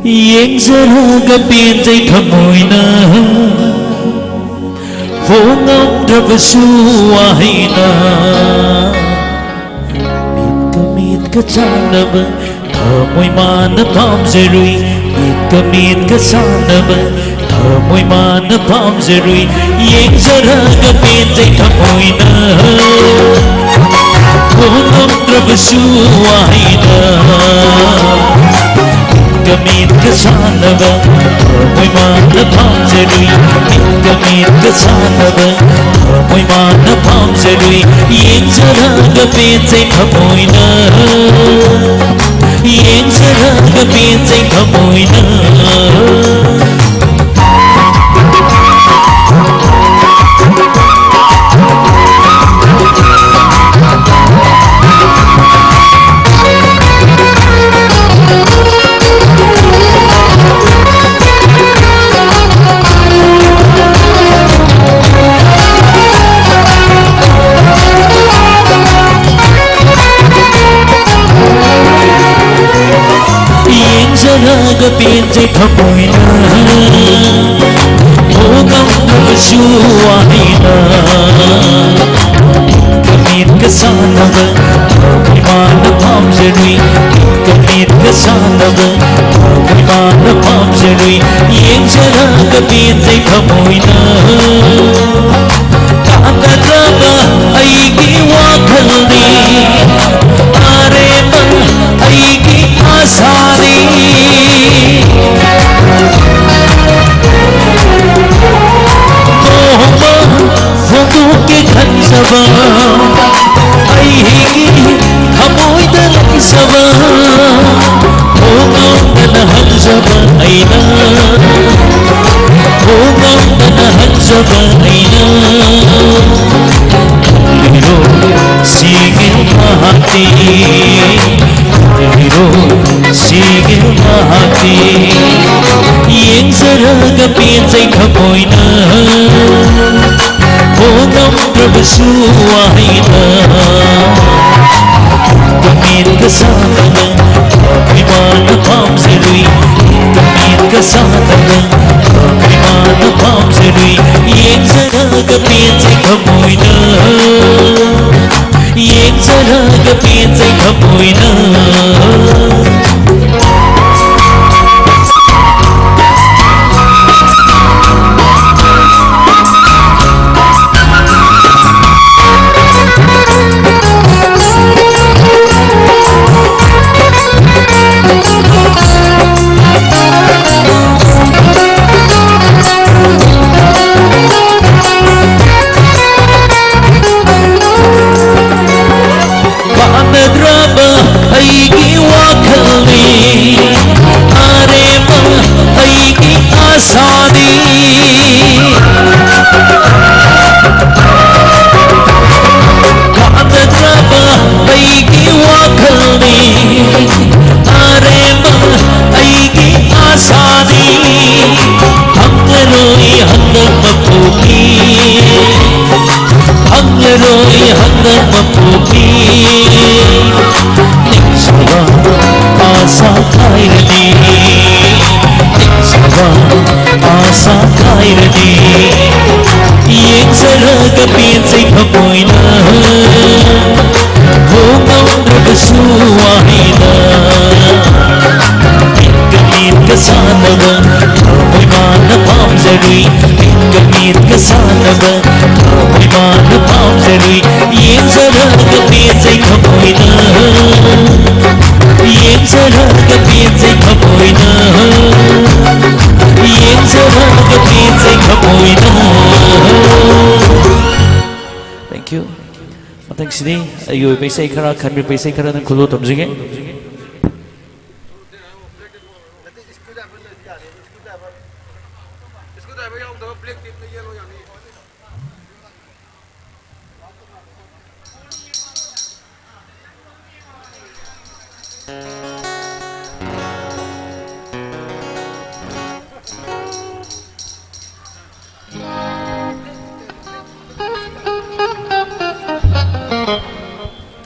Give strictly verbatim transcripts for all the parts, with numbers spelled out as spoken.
ꯌꯦꯡꯖꯔꯒ ꯄꯦꯟꯖꯩ ꯊꯃꯣꯏꯅ, ꯐꯣꯡꯉꯝꯗ꯭ꯔꯕꯁꯨ ꯋꯥꯍꯩꯅ꯫ ꯃꯤꯠꯀ ꯃꯤꯠꯀ ꯆꯥꯟꯅꯕ ꯊꯃꯣꯏ ꯃꯥꯅ ꯄꯥꯝꯖꯔꯨꯏ, ꯃꯤꯠꯀ ꯃꯤꯠꯀ ꯆꯥꯟꯅꯕ ꯊꯃꯣꯏ ꯃꯥꯅ ꯄꯥꯝꯖꯔꯨꯏ꯫ ꯌꯦꯡꯖꯔꯒ ꯄꯦꯟꯖꯩ ꯊꯃꯣꯏꯅ, ꯐꯣꯡꯉꯝꯗ꯭ꯔꯕꯁꯨ ꯋꯥꯍꯩꯅ꯫ ꯃꯤꯠꯀ ꯃꯤꯠꯀ ꯆꯥꯟꯅꯕ ꯊꯃꯣꯏ ꯃꯥꯅ ꯄꯥꯝꯖꯔꯨꯏ, ꯃꯤꯠꯀ ꯃꯤꯠꯀ ꯆꯥꯟꯅꯕ ꯊꯃꯣꯏ ꯃꯥꯅ ꯄꯥꯝꯖꯔꯨꯏ꯫ ꯌꯦꯡꯖꯔꯒ ꯄꯦꯟꯖꯩ ꯊꯃꯣꯏꯅ, ꯌꯦꯡꯖꯔꯒ ꯄꯦꯟꯖꯩ ꯊꯃꯣꯏꯅ꯫ ꯌꯦꯡꯖꯔꯒ ꯄꯦꯟꯖꯩ ꯊꯃꯣꯏꯅ, ꯐꯣꯡꯉꯝꯗ꯭ꯔꯕꯁꯨ ꯋꯥꯍꯩꯅ꯫ ꯃꯤꯠꯀ ꯃꯤꯠꯀ ꯆꯥꯟꯅꯕ ꯊꯃꯣꯏ ꯃꯥꯅ ꯄꯥꯝꯖꯔꯨꯏ, ꯃꯤꯠꯀ ꯃꯤꯠꯀ ꯆꯥꯟꯅꯕ ꯊꯃꯣꯏ ꯃꯥꯅ ꯄꯥꯝꯖꯔꯨꯏ꯫ ꯌꯦꯡꯖꯔꯒ ꯄꯦꯟꯖꯩ ꯊꯃꯣꯏꯅ꯫ ꯇꯥꯟꯅꯗ꯭ꯔꯕ ꯑꯩꯒꯤ ꯋꯥꯈꯜꯗꯤ ꯑꯔꯦꯝꯕ ꯑꯩꯒꯤ ꯑꯁꯥꯅꯤ꯫ ꯅꯣꯡꯃ ꯐꯣꯡꯗꯣꯛꯀꯦ ꯈꯟꯖꯕ ꯑꯩꯒꯤ ꯊꯃꯣꯏꯗ ꯂꯩꯖꯕ ꯍꯣꯡꯉꯝꯗꯅ ꯍꯟꯖꯕ ꯑꯩꯅ, ꯍꯣꯡꯉꯝꯗꯅ ꯍꯟꯖꯕ ꯑꯩꯅ꯫ ꯈꯜꯂꯤꯔꯣ ꯁꯤꯒꯤ ꯃꯍꯥꯛꯇꯤ, ꯈꯜꯂꯤꯔꯣ ꯁꯤꯒꯤ ꯃꯍꯥꯛꯇꯤ꯫ ꯌꯦꯡꯖꯔꯒ ꯄꯦꯟꯖꯩ ꯊꯃꯣꯏꯅ, ꯍꯣꯡꯉꯝꯗ꯭ꯔꯕꯁꯨ ꯋꯥꯍꯩꯅ꯫ ꯃꯤꯠꯀ ꯃꯤꯠꯀ ꯆꯥꯟꯅꯕ ꯊꯃꯣꯏ ꯃꯥꯅ ꯄꯥꯝꯖꯔꯨꯏ, ꯁꯥꯟꯅꯕ ꯊꯃꯣꯏ ꯃꯥꯅ ꯄꯥꯝꯖꯔꯨꯏ꯫ ꯌꯦꯡꯖꯔꯒ ꯄꯦꯟꯖꯩ ꯊꯃꯣꯏꯅ, ꯌꯦꯡꯖꯔꯒ ꯄꯦꯟꯖꯩ ꯊꯃꯣꯏꯅ꯫ ꯀꯥꯟꯅꯗ꯭ꯔꯕ ꯑꯩꯒꯤ ꯋꯥꯈꯜꯅꯤ, ꯑꯔꯦꯝꯕ ꯑꯩꯒꯤ ꯑꯥꯁꯥꯅꯤ꯫ ꯀꯥꯟꯅꯗ꯭ꯔꯕ ꯑꯩꯒꯤ ꯋꯥꯈꯜꯅꯤ, ꯑꯔꯦꯝꯕ ꯑꯩꯒꯤ ꯑꯥꯁꯥꯅꯤ꯫ ꯐꯪꯂꯔꯣꯏ ꯍꯟꯗꯛ ꯃꯄꯣꯛꯀꯤ, ꯐꯪꯂꯔꯣꯏ ꯍꯟꯗꯛ ꯃꯄꯣꯛꯀꯤ꯫ ꯅꯤꯡꯁꯕ ꯑꯥꯁꯥ ꯀꯥꯏꯔꯗꯤ, ꯅꯤꯡꯁꯕ ꯑꯥꯁꯥ ꯀꯥꯏꯔꯗꯤ꯫ ꯌꯦꯡꯖꯔꯒ ꯄꯦꯟꯖꯩ ꯊꯃꯣꯏꯅ, ꯍꯣꯡꯉꯝꯗ꯭ꯔꯕꯁꯨ ꯋꯥꯍꯩꯗ꯫ ꯃꯤꯠꯀ ꯃꯤꯠꯀ ꯁꯥꯟꯅꯕ ꯊꯃꯣꯏ ꯃꯥꯅ ꯄꯥꯝꯖꯔꯨꯏ꯫ ꯃꯤꯠꯀ ꯃꯤꯠꯀ ꯁꯥꯟꯅꯕ ꯊꯃꯣꯏ ꯃꯥꯅ ꯄꯥꯝꯖꯔꯨꯏ꯫ ꯌꯦꯡꯖꯔꯒ ꯄꯦꯟꯖꯩ ꯊꯃꯣꯏꯅ, ꯌꯦꯡꯖꯔꯒ ꯄꯦꯟꯖꯩ ꯊꯃꯣꯏꯅ, ꯌꯦꯡꯖꯔꯒ ꯄꯦꯟꯖꯩ ꯊꯃꯣꯏꯅ꯫ Thank you. ꯃꯊꯪꯁꯤꯗꯤ ꯑꯩꯒꯤ ꯑꯣꯏꯕ ꯏꯁꯩ ꯈꯔ, ꯈꯟꯕꯤꯕ ꯏꯁꯩ ꯈꯔ ꯅꯪ ꯈꯨꯂꯣ ꯇꯝꯖꯒꯦ꯫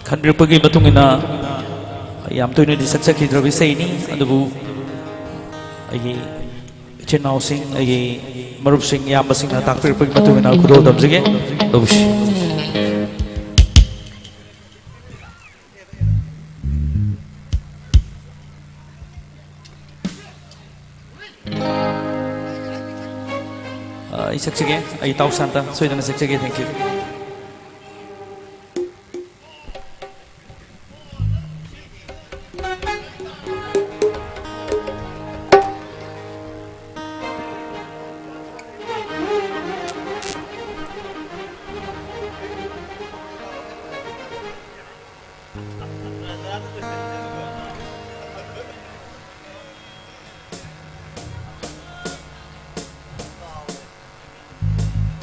ꯈꯟꯕꯤꯔꯛꯄꯒꯤ ꯃꯇꯨꯡ ꯏꯟꯅ ꯌꯥꯝ ꯇꯣꯏꯅꯗꯤ ꯁꯛꯆꯈꯤꯗ꯭ꯔꯕ ꯏꯁꯩꯅꯤ, ꯑꯗꯨꯕꯨ ꯑꯩꯒꯤ ꯏꯆꯤꯟ ꯏꯅꯥꯎꯁꯤꯡ, ꯑꯩꯒꯤ ꯃꯔꯨꯞꯁꯤꯡ, ꯏꯌꯥꯝꯕꯁꯤꯡꯅ ꯇꯥꯛꯄꯤꯔꯛꯄꯒꯤ ꯃꯇꯨꯡ ꯏꯟꯅ ꯈꯨꯗꯣꯜ ꯇꯝꯖꯒꯦ꯫ ꯇꯧꯁꯤ꯫ ꯑ, ꯑꯩ ꯁꯛꯆꯒꯦ꯫ ꯑꯩ ꯏꯇꯥꯎ ꯁꯥꯟꯇ ꯁꯣꯏꯗꯅ ꯁꯛꯆꯒꯦ꯫ Thank you.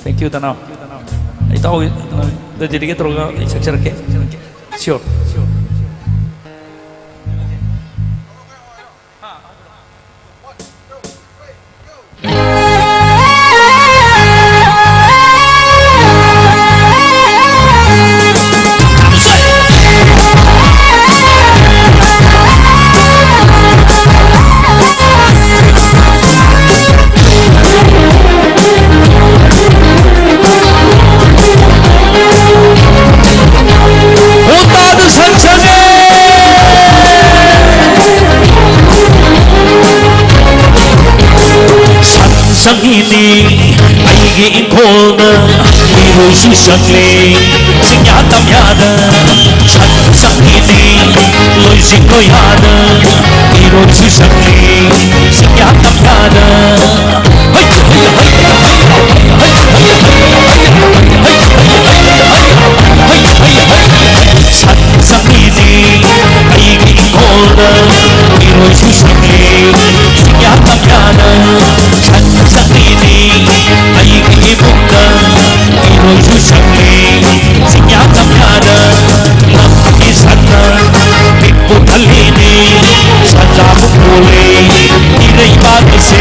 Thank you, ꯇꯅꯥꯎ꯫ ꯏꯇꯥꯎ, dedicate ꯇꯧꯔꯒ ꯑꯩ ꯁꯛꯆꯔꯛꯀꯦ꯫ Sure. ꯍꯣꯇꯥꯗꯨ ꯁꯛꯆꯒꯦ꯫ ꯁꯟ ꯁꯪꯏꯅꯤ ꯑꯩꯒꯤ ꯏꯪꯈꯣꯜꯗ, ꯏꯔꯣꯏꯁꯨ ꯁꯪꯂꯦ ꯆꯤꯡꯌꯥ ꯇꯝꯌꯥꯗ꯫ ꯁꯟ ꯁꯪꯏꯅꯤ ꯂꯣꯏꯖꯤꯡ ꯂꯣꯏꯌꯥꯗ, ꯏꯔꯣꯏꯁꯨ ꯁꯪꯂꯦ ꯆꯤꯡꯌꯥ ꯇꯝꯌꯥꯗ꯫ ꯁꯟ ꯁꯪꯏꯅꯤ ꯑꯩꯒꯤ ꯏꯪꯈꯣꯜꯗ, ꯏꯔꯣꯏꯁꯨ ꯁꯪꯏ ꯆꯤꯡꯌꯥ ꯇꯝꯌꯥꯗ꯫ ꯁꯟ ꯁꯪꯏꯅꯤ ꯑꯩꯒꯤ ꯏꯃꯨꯡꯗ, ꯏꯔꯣꯏꯁꯨ ꯁꯪꯏ ꯆꯤꯡꯌꯥ ꯇꯝꯌꯥꯗ꯫ ꯂꯝꯒꯤ ꯁꯟꯅ ꯄꯤꯛꯄꯨ ꯊꯜꯂꯤꯅꯤ, ꯁꯟꯖꯥꯕꯨ ꯀꯣꯜꯂꯤ ꯏꯔꯩꯕꯥꯛ ꯑꯁꯤ꯫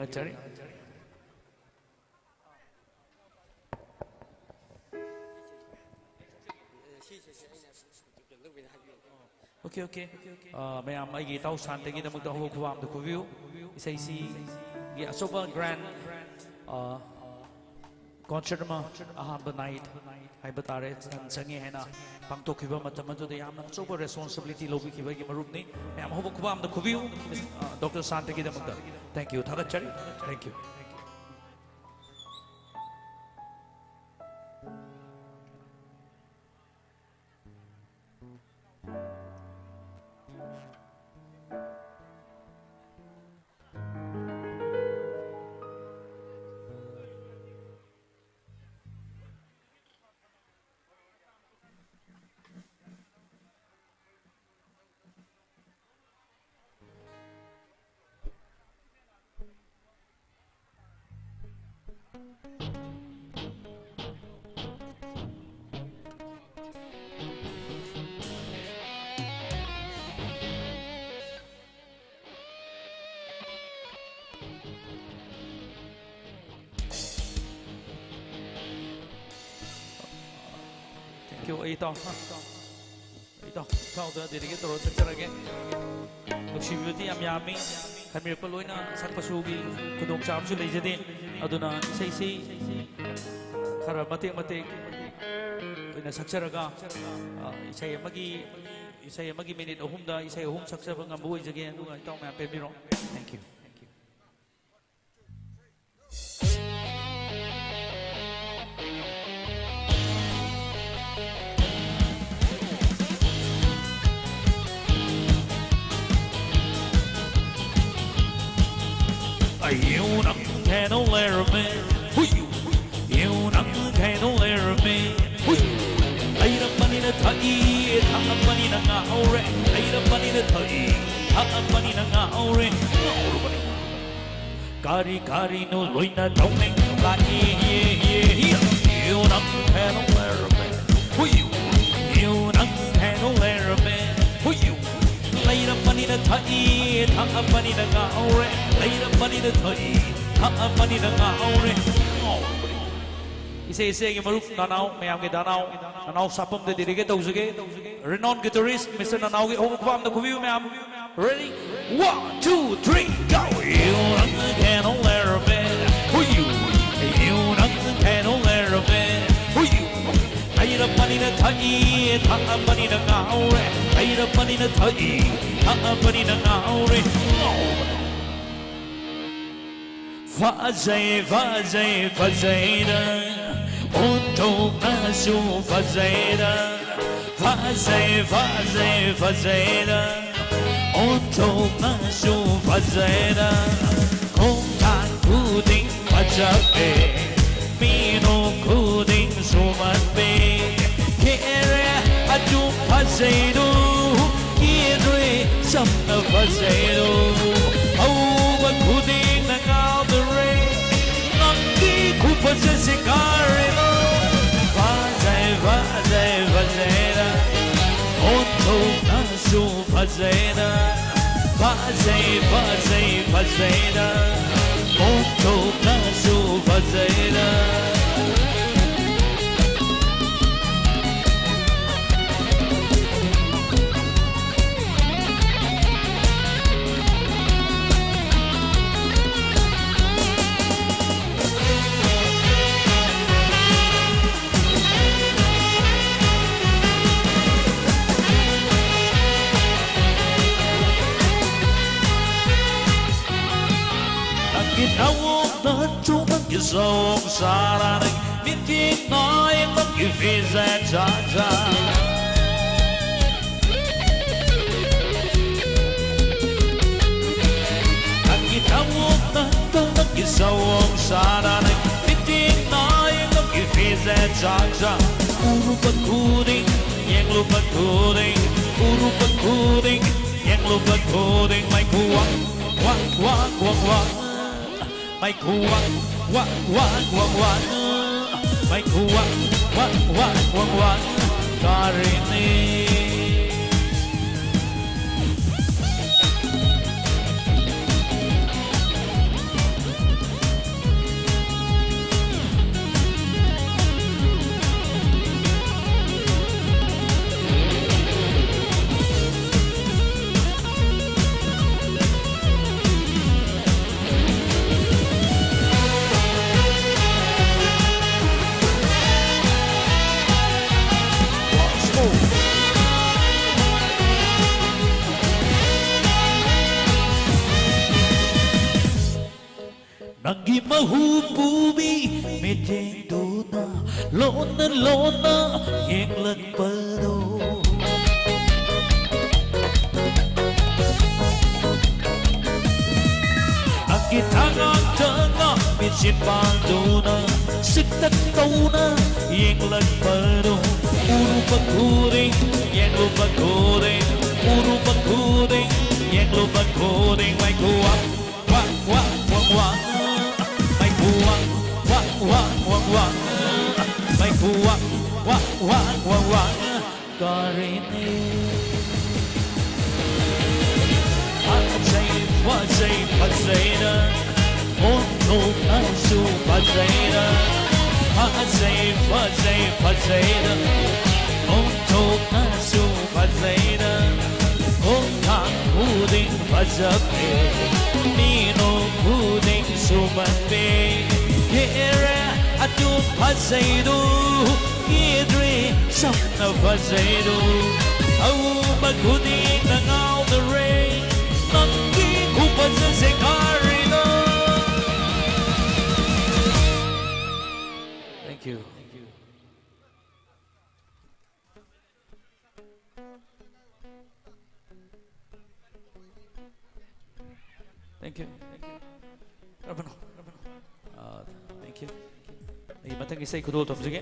ꯊꯥꯒꯠꯆꯔꯤ꯫ Okay, okay. ꯑ, ꯃꯌꯥꯝ ꯑꯩꯒꯤ ꯏꯇꯥꯎ ꯁꯥꯟꯇꯒꯤꯗꯃꯛꯇ ꯍꯧꯕ ꯈꯨꯕꯥꯝꯗ ꯈꯨꯕꯤꯌꯨ꯫ ꯏꯁꯩꯁꯤꯒꯤ ꯑꯆꯧꯕ grand, ꯑ, concert ꯑꯃ, ꯑꯍꯥꯟꯕ night ꯍꯥꯏꯕ ꯇꯥꯔꯦ, ꯆꯪ-, ꯆꯪꯉꯦ ꯍꯥꯏꯅ ꯄꯥꯡꯊꯣꯛꯈꯤꯕ ꯃꯇꯝ ꯑꯗꯨꯗ ꯌꯥꯝꯅ ꯑꯆꯧꯕ responsibility ꯂꯧꯕꯤꯈꯤꯕ ꯑꯩꯒꯤ ꯃꯔꯨꯞꯅꯤ꯫ ꯃꯌꯥꯝ ꯍꯧꯕ ꯈꯨꯕꯥꯝꯗ ꯈꯨꯕꯤꯌꯨ, ꯃꯤꯁ-, ꯑ, ꯗꯣꯛꯇꯔ ꯁꯥꯟꯇꯒꯤꯗꯃꯛꯇ꯫ Thank you, ꯊꯥꯒꯠꯆꯔꯤ꯫ Thank you꯫ Thank you, ꯑꯩ ꯏꯇꯥꯎ꯫ ꯑꯩ ꯏꯇꯥꯎ, ꯏꯇꯥꯎꯗ dedicate ꯇꯧꯔ ꯁꯛꯆꯔꯒꯦ꯫ ꯅꯨꯡꯁꯤꯕꯤꯕꯗꯤ ꯌꯥꯝ ꯌꯥꯝꯃꯤ꯫ ꯈꯟꯕꯤꯔꯛꯄ ꯂꯣꯏꯅ ꯁꯛꯄꯁꯨꯒꯤ ꯈꯨꯗꯣꯡꯆꯥꯕꯁꯨ ꯂꯩꯖꯗꯦ꯫ ꯑꯗꯨꯅ ꯏꯁꯩꯁꯤ ꯈꯔ ꯃꯇꯦꯛ ꯃꯇꯦꯛ ꯑꯣꯏꯅ ꯁꯛꯆꯔꯒ, ꯑ, ꯏꯁꯩ ꯑꯃꯒꯤ, ꯏꯁꯩ ꯑꯃꯒꯤ minute ꯑꯍꯨꯝꯗ ꯏꯁꯩ ꯑꯍꯨꯝ ꯁꯛꯆꯕ ꯉꯝꯕ ꯑꯣꯏꯖꯒꯦ꯫ ꯑꯗꯨꯒ ꯏꯇꯥꯎ ꯃꯌꯥꯝ ꯄꯦꯟꯕꯤꯔꯣ꯫ Thank you꯫ ꯑꯌꯨ ꯅꯪ ꯀꯩꯗꯧ ꯂꯩꯔꯝꯃꯦ? ꯍꯨꯏꯌꯨ꯫ ꯌꯨ ꯅꯪ ꯀꯩꯗꯧ ꯂꯩꯔꯝꯃꯦ? ꯍꯨꯏ꯫ ꯂꯩꯔꯝꯕꯅꯤꯅ ꯊꯛꯏ, ꯊꯛꯂꯝꯕꯅꯤꯅ ꯉꯥꯎꯔꯦ꯫ ꯂꯩꯔꯝꯕꯅꯤꯅ ꯊꯛꯏ, ꯊꯛꯂꯝꯕꯅꯤꯅ ꯉꯥꯎꯔꯦ꯫ ꯉꯥꯎꯔꯕꯅꯤ꯫ ꯀꯔꯤ ꯀꯔꯤꯅꯣ ꯂꯣꯏꯅ ꯇꯧꯅꯩ꯫ ꯂꯥꯛꯏ, ꯌꯦ, ꯌꯦ, ꯌꯦ꯫ ꯌꯨ ꯅꯪ ꯀꯩꯗꯧ ꯂꯩꯔꯝꯃꯦ? ꯍꯨꯏꯌꯨ꯫ ꯌꯨ ꯅꯪ ꯀꯩꯗꯧ ꯂꯩꯔꯝꯃꯦ? ꯍꯨꯏꯌꯨ꯫ ꯂꯩꯔꯝꯕꯅꯤꯅ ꯊꯛꯏ, ꯊꯛꯑꯕꯅꯤꯅ ꯉꯥꯎꯔꯦ, ꯂꯩꯔꯕꯅꯤꯅ ꯊꯛꯏ, ꯊꯛꯑꯕꯅꯤꯅ ꯉꯥꯎꯔꯦ꯫ ꯏꯁꯩ, ꯏꯁꯩꯒꯤ ꯃꯔꯨꯞ ꯅꯅꯥꯎ ꯃꯌꯥꯝꯒꯤ ꯗꯅꯥꯎ, ꯅꯅꯥꯎ ꯁꯥꯄꯝꯗ dedicate ꯇꯧꯖꯒꯦ꯫ Renowned guitarist Mister ꯅꯅꯥꯎꯒꯤ ꯑꯍꯣꯡꯕ ꯈꯨꯄꯥꯝꯗ ꯈꯨꯕꯤꯌꯨ ꯃꯌꯥꯝ꯫ Ready? One, two, three, go! You don't care, don't let me. Who you? You don't care, don't let me. Who you? ꯂꯩꯔꯕꯅꯤꯅ ꯊꯛꯏ, ꯊꯛꯑꯕꯅꯤꯅ ꯉꯥꯎꯔꯦ꯫ ꯂꯩꯔꯕꯅꯤꯅ ꯊꯛꯏ, ꯊꯛꯑꯕꯅꯤꯅ ꯉꯥꯎꯔꯦ꯫ ꯉꯥꯎꯔꯦ꯫ ꯐꯖꯩ, ꯐꯖꯩ, ꯐꯖꯩꯗ, ꯑꯣꯟꯊꯣꯛꯅꯁꯨ ꯐꯖꯩꯗ꯫ ꯐꯖꯩ, ꯐꯖꯩ, ꯐꯖꯩꯗ, ꯑꯣꯟꯊꯣꯛꯅꯁꯨ ꯐꯖꯩꯗ꯫ ꯈꯣꯡꯊꯥꯡ ꯈꯨꯗꯤꯡ ꯐꯖꯕꯦ, ꯃꯤꯅꯣꯛ ꯈꯨꯗꯤꯡ ꯁꯨꯃꯟꯕꯦ꯫ ꯈꯦꯔꯦ ꯑꯗꯨꯝ ꯐꯖꯩꯗꯣ, ꯀꯦꯗ꯭ꯔꯦ ꯆꯝꯅ ꯐꯖꯩꯗꯣ꯫ ꯍꯧꯕ ꯈꯨꯗꯤꯡꯅ ꯉꯥꯎꯗ꯭ꯔꯦ, ꯅꯪꯒꯤ ꯈꯨꯐꯖꯁꯤ ꯀꯥꯔꯦꯗꯣ꯫ ꯐꯖꯩ, ꯐꯖꯩ, ꯐꯖꯩꯗ, ꯑꯣꯟꯊꯣꯛꯅꯁꯨ ꯐꯖꯩꯗ꯫ ꯐꯖꯩ, ꯐꯖꯩ, ꯐꯖꯩꯗ, ꯑꯣꯟꯊꯣꯛꯅꯁꯨ ꯐꯖꯩꯗ꯫ ꯅꯪꯒꯤ ꯅꯋꯣꯡ ꯅꯠꯇ꯭ꯔꯣ, ꯅꯪꯒꯤ ꯁꯑꯣꯡ ꯁꯥꯗꯥ, ꯅꯪꯒꯤ ꯃꯤꯠꯀꯤ ꯅꯥꯌꯦꯡ, ꯅꯪꯒꯤ ꯐꯤꯖꯦꯠ ꯆꯥꯛꯆꯥ꯫ ꯅꯪꯒꯤ ꯅꯋꯣꯡ ꯅꯠꯇ꯭ꯔꯣ, ꯅꯪꯒꯤ ꯁꯑꯣꯡ ꯁꯥꯗꯥ, ꯅꯪꯒꯤ ꯃꯤꯠꯀꯤ ꯅꯥꯌꯦꯡ, ꯅꯪꯒꯤ ꯐꯤꯖꯦꯠ ꯆꯥꯛꯆꯥ꯫ ꯎꯔꯨꯕ ꯈꯨꯗꯤꯡ, ꯌꯦꯡꯂꯨꯕ ꯈꯨꯗꯤꯡ, ꯎꯔꯨꯕ ꯈꯨꯗꯤꯡ, ꯌꯦꯡꯂꯨꯕ ꯈꯨꯗꯤꯡ ꯃꯩꯈꯨ ꯋꯥꯡ, ꯋꯥꯡ, ꯋꯥꯡ, ꯋꯥꯡ, ꯋꯥꯡ꯫ ꯃꯩꯈꯨ ꯋꯥꯡ, ꯋꯥꯡ, ꯋꯥꯡ, ꯋꯥꯡ, ꯋꯥꯡ꯫ ꯃꯩꯈꯨ ꯋꯥꯡ, ꯋꯥꯡ, ꯋꯥꯡ, ꯋꯥꯡ, ꯋꯥꯡ꯫ ꯀꯥꯔꯤꯅꯤ꯫ ꯃꯍꯨ ꯄꯨꯕꯤ ꯃꯤꯠꯌꯦꯡꯗꯨꯅ ꯂꯣꯟꯅ ꯂꯣꯟꯅ ꯌꯦꯡꯂꯛꯄꯗꯣ꯫ ꯑꯪꯒꯤꯊꯥ ꯉꯥꯛꯇꯅ ꯃꯤꯠꯁꯤꯠ ꯄꯥꯟꯗꯨꯅ ꯁꯤꯛꯇꯛ ꯇꯧꯅ ꯌꯦꯡꯂꯛꯄꯗꯣ꯫ ꯎꯔꯨꯕ ꯈꯨꯗꯤꯡ, ꯌꯦꯡꯂꯨꯕ ꯈꯨꯗꯤꯡ, ꯎꯔꯨꯕ ꯈꯨꯗꯤꯡ, ꯌꯦꯡꯂꯨꯕ ꯈꯨꯗꯤꯡ ꯃꯩꯈꯨ ꯋꯥ, ꯋꯥ, ꯋꯥ, ꯋꯥ, ꯋꯥ, ꯃꯩꯈꯨ ꯋꯥ, ꯋꯥ, ꯋꯥ, ꯋꯥ, ꯋꯥ, ꯃꯩꯈꯨ ꯋꯥ, ꯋꯥ, ꯋꯥ, ꯋꯥ, ꯋꯥ, ꯀꯔꯤꯅꯤ? ꯐꯖꯩ, ꯐꯖꯩ, ꯐꯖꯩꯗ, ꯑꯣꯟꯊꯣꯛꯅꯁꯨ ꯐꯖꯩꯗ꯫ ꯐꯖꯩ, ꯐꯖꯩ, ꯐꯖꯩꯗ, ꯑꯣꯟꯊꯣꯛꯅꯁꯨ ꯐꯖꯩꯗ꯫ ꯈꯣꯡꯊꯥꯡ ꯈꯨꯗꯤꯡ ꯐꯖꯕꯤ, ꯃꯤꯅꯣꯛ ꯈꯨꯗꯤꯡ ꯁꯨꯃꯟꯕꯤ꯫ ꯀꯦꯔꯦ ꯑꯗꯨ ꯐꯖꯩꯗꯨ, ꯀꯦꯗ꯭ꯔꯤ ꯁꯝꯅ ꯐꯖꯩꯗꯨ꯫ ꯑꯎꯕ ꯈꯨꯗꯤꯡꯅ ꯉꯥꯎꯅꯔꯦ, ꯅꯪꯒꯤ ꯈꯨꯐꯖꯁꯦ ꯀꯔꯤꯅꯣ? Thank you. Thank you. Thank you. ꯀꯔꯝꯕꯅꯣ? ꯀꯔꯝꯕꯅꯣ? ꯑꯥ, thank you. ꯑꯩ ꯃꯊꯪꯒꯤ ꯏꯁꯩ ꯈꯨꯗꯣꯜ ꯇꯝꯖꯒꯦ꯫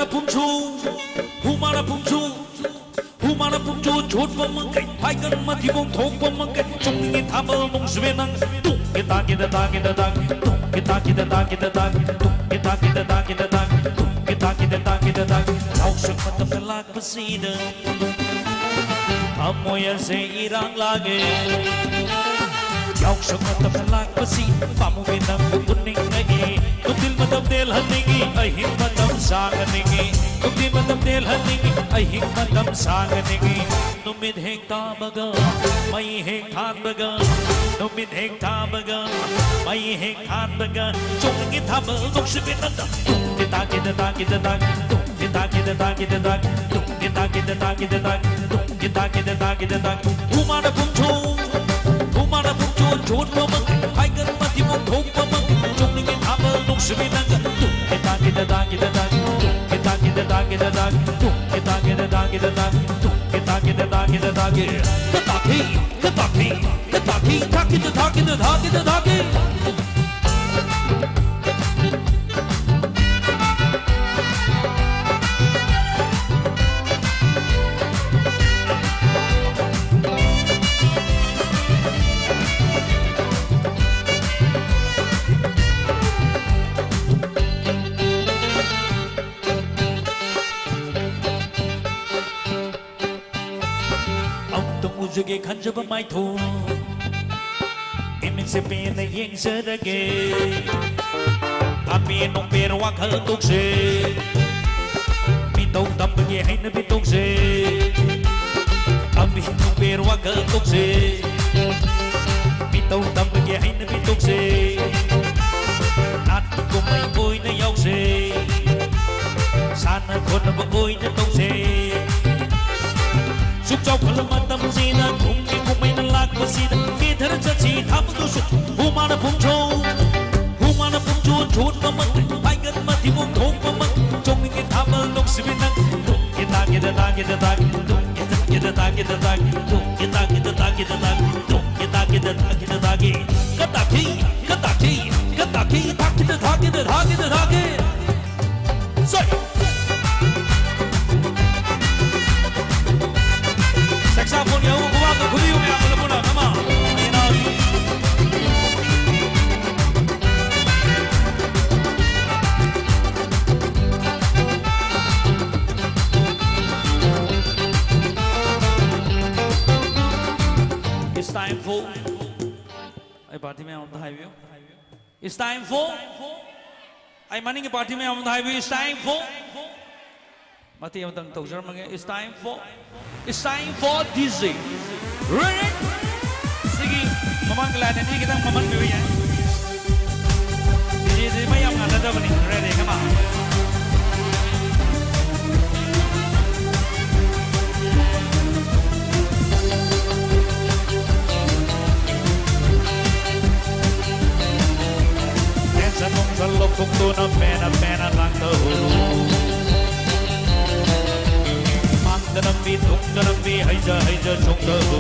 ꯄꯨꯝꯁꯨ, ꯍꯨꯃꯥꯅ ꯄꯨꯝꯁꯨ, ꯍꯨꯃꯥꯅ ꯄꯨꯝꯁꯨ ꯆꯣꯠꯄ ꯃꯈꯩ, ꯐꯥꯏꯒꯟ ꯃꯊꯤꯕꯣꯡ ꯊꯣꯛꯄ ꯃꯈꯩ, ꯆꯨꯝꯅꯤꯡꯉꯤ ꯊꯥꯕꯜ ꯅꯨꯡꯁꯤꯕꯤ ꯅꯪ꯫ ꯇꯨꯡꯒꯤ ꯇꯥꯒꯤ ꯗ ꯇꯥꯒꯤ ꯗ ꯇꯥꯒꯤ, ꯇꯨꯡꯒꯤ ꯇꯥꯒꯤ ꯗ ꯇꯥꯒꯤ ꯗ ꯇꯥꯒꯤ, ꯇꯨꯡꯒꯤ ꯇꯥꯒꯤ ꯗ ꯇꯥꯒꯤ ꯗ ꯇꯥꯒꯤ, ꯇꯨꯡꯒꯤ ꯇꯥꯒꯤ ꯗ ꯇꯥꯒꯤ ꯗ ꯇꯥꯒꯤ꯫ ꯌꯥꯎꯁꯪ ꯃꯇꯝꯗ ꯂꯥꯛꯄꯁꯤꯗ ꯊꯃꯣꯏ ꯑꯁꯦ ꯏꯔꯥꯡ ꯂꯥꯡꯉꯦ꯫ ꯌꯥꯎꯁꯪ ꯃꯇꯝꯗ ꯂꯥꯛꯄꯁꯤ ꯄꯥꯝꯃꯨꯕꯤ ꯅꯪꯕꯨ ꯎꯅꯤꯡꯉꯛꯏ꯫ ꯅꯨꯡꯊꯤꯜ ꯃꯇꯝ ꯇꯦꯜꯍꯟꯅꯤꯡꯉꯤ, ꯑꯍꯤꯡ ꯃꯇꯝ ꯁꯥꯡꯍꯟꯅꯤꯡꯉꯤ꯫ ꯅꯨꯡꯊꯤꯜ ꯃꯇꯝ ꯇꯦꯜꯍꯟꯅꯤꯡꯉꯤ, ꯑꯍꯤꯡ ꯃꯇꯝ ꯁꯥꯡꯍꯟꯅꯤꯡꯉꯤ꯫ ꯅꯨꯃꯤꯠ ꯍꯦꯛ ꯇꯥꯕꯒ, ꯃꯩ ꯍꯦꯛ ꯊꯥꯟꯕꯒ, ꯅꯨꯃꯤꯠ ꯍꯦꯛ ꯊꯥꯕꯒ, ꯃꯩ ꯍꯦꯛ ꯊꯥꯟꯕꯒ, ꯆꯣꯡꯉꯤ ꯊꯥꯕꯜ ꯅꯨꯡꯁꯤꯕꯤ ꯅꯪꯅ꯫ ꯇꯨꯡꯒꯤ ꯇꯥꯒꯤ ꯗ ꯇꯥꯒꯤ ꯗ ꯇꯥꯒꯤ, ꯇꯨꯡꯒꯤ ꯇꯥꯒꯤ ꯗ ꯇꯥꯒꯤ ꯗ ꯇꯥꯒꯤ, ꯇꯨꯡꯒꯤ ꯇꯥꯒꯤ ꯗ ꯇꯥꯒꯤ ꯗ ꯇꯥꯒꯤ, ꯇꯨꯡꯒꯤ ꯇꯥꯒꯤ ꯗ ꯇꯥꯒꯤ ꯗ ꯇꯥꯒꯤ꯫ ꯍꯨꯃꯥꯅ ꯄꯨꯝꯁꯨ, ꯍꯨꯃꯥꯅ ꯄꯨꯝꯁꯨ ꯆꯣꯠꯄ ꯃꯈꯩ, ꯐꯥꯏꯒꯟ ꯃꯊꯤꯕꯣꯡ ꯊꯣꯛꯄ ꯃꯈꯩ, ꯆꯣꯡꯅꯤꯡꯉꯤ ꯊꯥꯕꯜ ꯅꯨꯡꯁꯤꯕꯤ ꯅꯪꯒ꯫ ꯇꯨꯡꯒꯤ ꯇꯥꯒꯤ ꯗ ꯇꯥꯒꯤ ꯗ ꯇꯥꯒꯤ, ꯇꯨꯡꯒꯤ ꯇꯥꯒꯤ ꯗ ꯇꯥꯒꯤ ꯗ ꯇꯥꯒꯤ, ꯇꯨꯡꯒꯤ ꯇꯥꯒꯤ ꯗ ꯇꯥꯒꯤ ꯗ ꯇꯥꯒꯤ, ꯇꯨꯡꯒꯤ ꯇꯥꯒꯤ ꯗ ꯇꯥꯒꯤ ꯗ ꯇꯥꯒꯤ꯫ ꯀꯇꯥꯈꯤ, ꯀꯇꯥꯈꯤ, ꯀꯇꯥꯈꯤ, ꯊꯥꯀꯤ ꯗ ꯊꯥꯀꯤ ꯗ ꯊꯥꯀꯤ ꯗ ꯊꯥꯀꯤ꯫ ꯑꯃꯨꯛꯇꯪ ꯎꯖꯒꯦ ꯈꯟꯖꯕ ꯃꯥꯏꯊꯣꯡ, ꯏꯃꯤꯠꯁꯦ ꯄꯦꯟꯅ ꯌꯦꯡꯖꯔꯒꯦ꯫ ꯑꯄꯦꯟ ꯅꯣꯡꯄꯦꯟ ꯋꯥꯈꯜ ꯇꯣꯛꯁꯦ, ꯃꯤꯇꯧ ꯇꯝꯕꯒꯤ ꯍꯩꯅꯕꯤ ꯇꯣꯛꯁꯦ꯫ ꯑꯄꯦꯟ ꯅꯣꯡꯄꯦꯟ ꯋꯥꯈꯜ ꯇꯣꯛꯁꯦ, ꯃꯤꯇꯧ ꯇꯝꯕꯒꯤ ꯍꯩꯅꯕꯤ ꯇꯣꯛꯁꯦ꯫ ꯅꯥꯠꯀꯤ ꯀꯨꯝꯍꯩ ꯑꯣꯏꯅ ꯌꯥꯎꯁꯦ, ꯁꯥꯟꯅ ꯈꯣꯠꯅꯕ ꯑꯣꯏꯅ ꯇꯧꯁꯦ꯫ ꯁꯨꯛ ꯆꯥꯎꯈꯠꯂ ꯃꯇꯝꯁꯤꯗ ꯀꯨꯝꯒꯤ ꯀꯨꯝꯍꯩꯅ ꯂꯥꯛꯄꯁꯤꯗ ꯀꯦꯊꯔ ꯆꯠꯁꯤ ꯊꯥꯕꯜꯗꯨꯁꯨ꯫ ꯍꯨꯃꯥꯅ ꯄꯨꯝꯁꯨ, ꯍꯨꯃꯥꯅ ꯄꯨꯝꯁꯨ ꯆꯣꯠꯄ ꯃꯈꯩ, ꯐꯥꯏꯒꯟ ꯃꯊꯤꯕꯣꯡ ꯊꯣꯛꯄ ꯃꯈꯩ, ꯆꯣꯡꯅꯤꯡꯉꯤ ꯊꯥꯕꯜ ꯅꯨꯡꯁꯤꯕꯤ ꯅꯪ꯫ ꯇꯨꯡꯒꯤ ꯇꯥꯒꯤ ꯗ ꯇꯥꯒꯤ ꯗ ꯇꯥꯒꯤ, ꯇꯨꯡꯒꯤ ꯇꯥꯒꯤ ꯗ ꯇꯥꯒꯤ ꯗ ꯇꯥꯒꯤ, ꯇꯨꯡꯒꯤ ꯇꯥꯒꯤ ꯗ ꯇꯥꯒꯤ ꯗ ꯇꯥꯒꯤ, ꯇꯨꯡꯒꯤ ꯇꯥꯒꯤ ꯗ ꯇꯥꯒꯤ ꯗ ꯇꯥꯒꯤ꯫ ꯀꯇꯥꯈꯤ, ꯀꯇꯥꯈꯤ, ꯀꯇꯥꯈꯤ, ꯊꯥꯀꯤ ꯗ ꯊꯥꯀꯤ ꯗ ꯊꯥꯀꯤ ꯗ ꯊꯥꯀꯤ꯫ ꯁꯩ! ꯄꯥꯔꯇꯤ ꯃꯌꯥꯝ ꯑꯝꯇ ꯍꯥꯏꯕꯤꯌꯨ꯫ It's time for. ꯑꯩ ꯃꯅꯤꯡꯒꯤ ꯄꯥꯔꯇꯤ ꯃꯌꯥꯝ ꯑꯝꯇ ꯍꯥꯏꯕꯤꯌꯨ꯫ It's time for. ꯃꯇꯦꯛ ꯑꯃꯇꯪ ꯇꯧꯖꯔꯝꯃꯒꯦ꯫ It's time for. It's time for D J. Ready? ꯁꯤꯒꯤ ꯃꯃꯥꯡꯒꯤ ꯂꯥꯏꯟ ꯑꯅꯤ ꯈꯤꯇꯪ ꯃꯃꯟ ꯄꯤꯕ ꯌꯥꯏ꯫ ꯗꯤ ꯖꯦꯁꯤ ꯃꯩ ꯌꯥꯝ ꯉꯥꯟꯅꯗꯕꯅꯤ꯫ Ready? Come on. Tension ꯅꯨꯡꯁꯟ ꯂꯧꯊꯣꯛꯇꯨꯅ ꯄꯦꯟꯅ ꯄꯦꯟꯅ ꯂꯥꯡꯊꯣꯛꯎ꯫ ꯃꯥꯡꯗ ꯅꯝꯕꯤ ꯇꯨꯡꯗ ꯅꯝꯕꯤ ꯍꯩꯖ ꯍꯩꯖ ꯆꯣꯡꯊꯣꯛꯎ꯫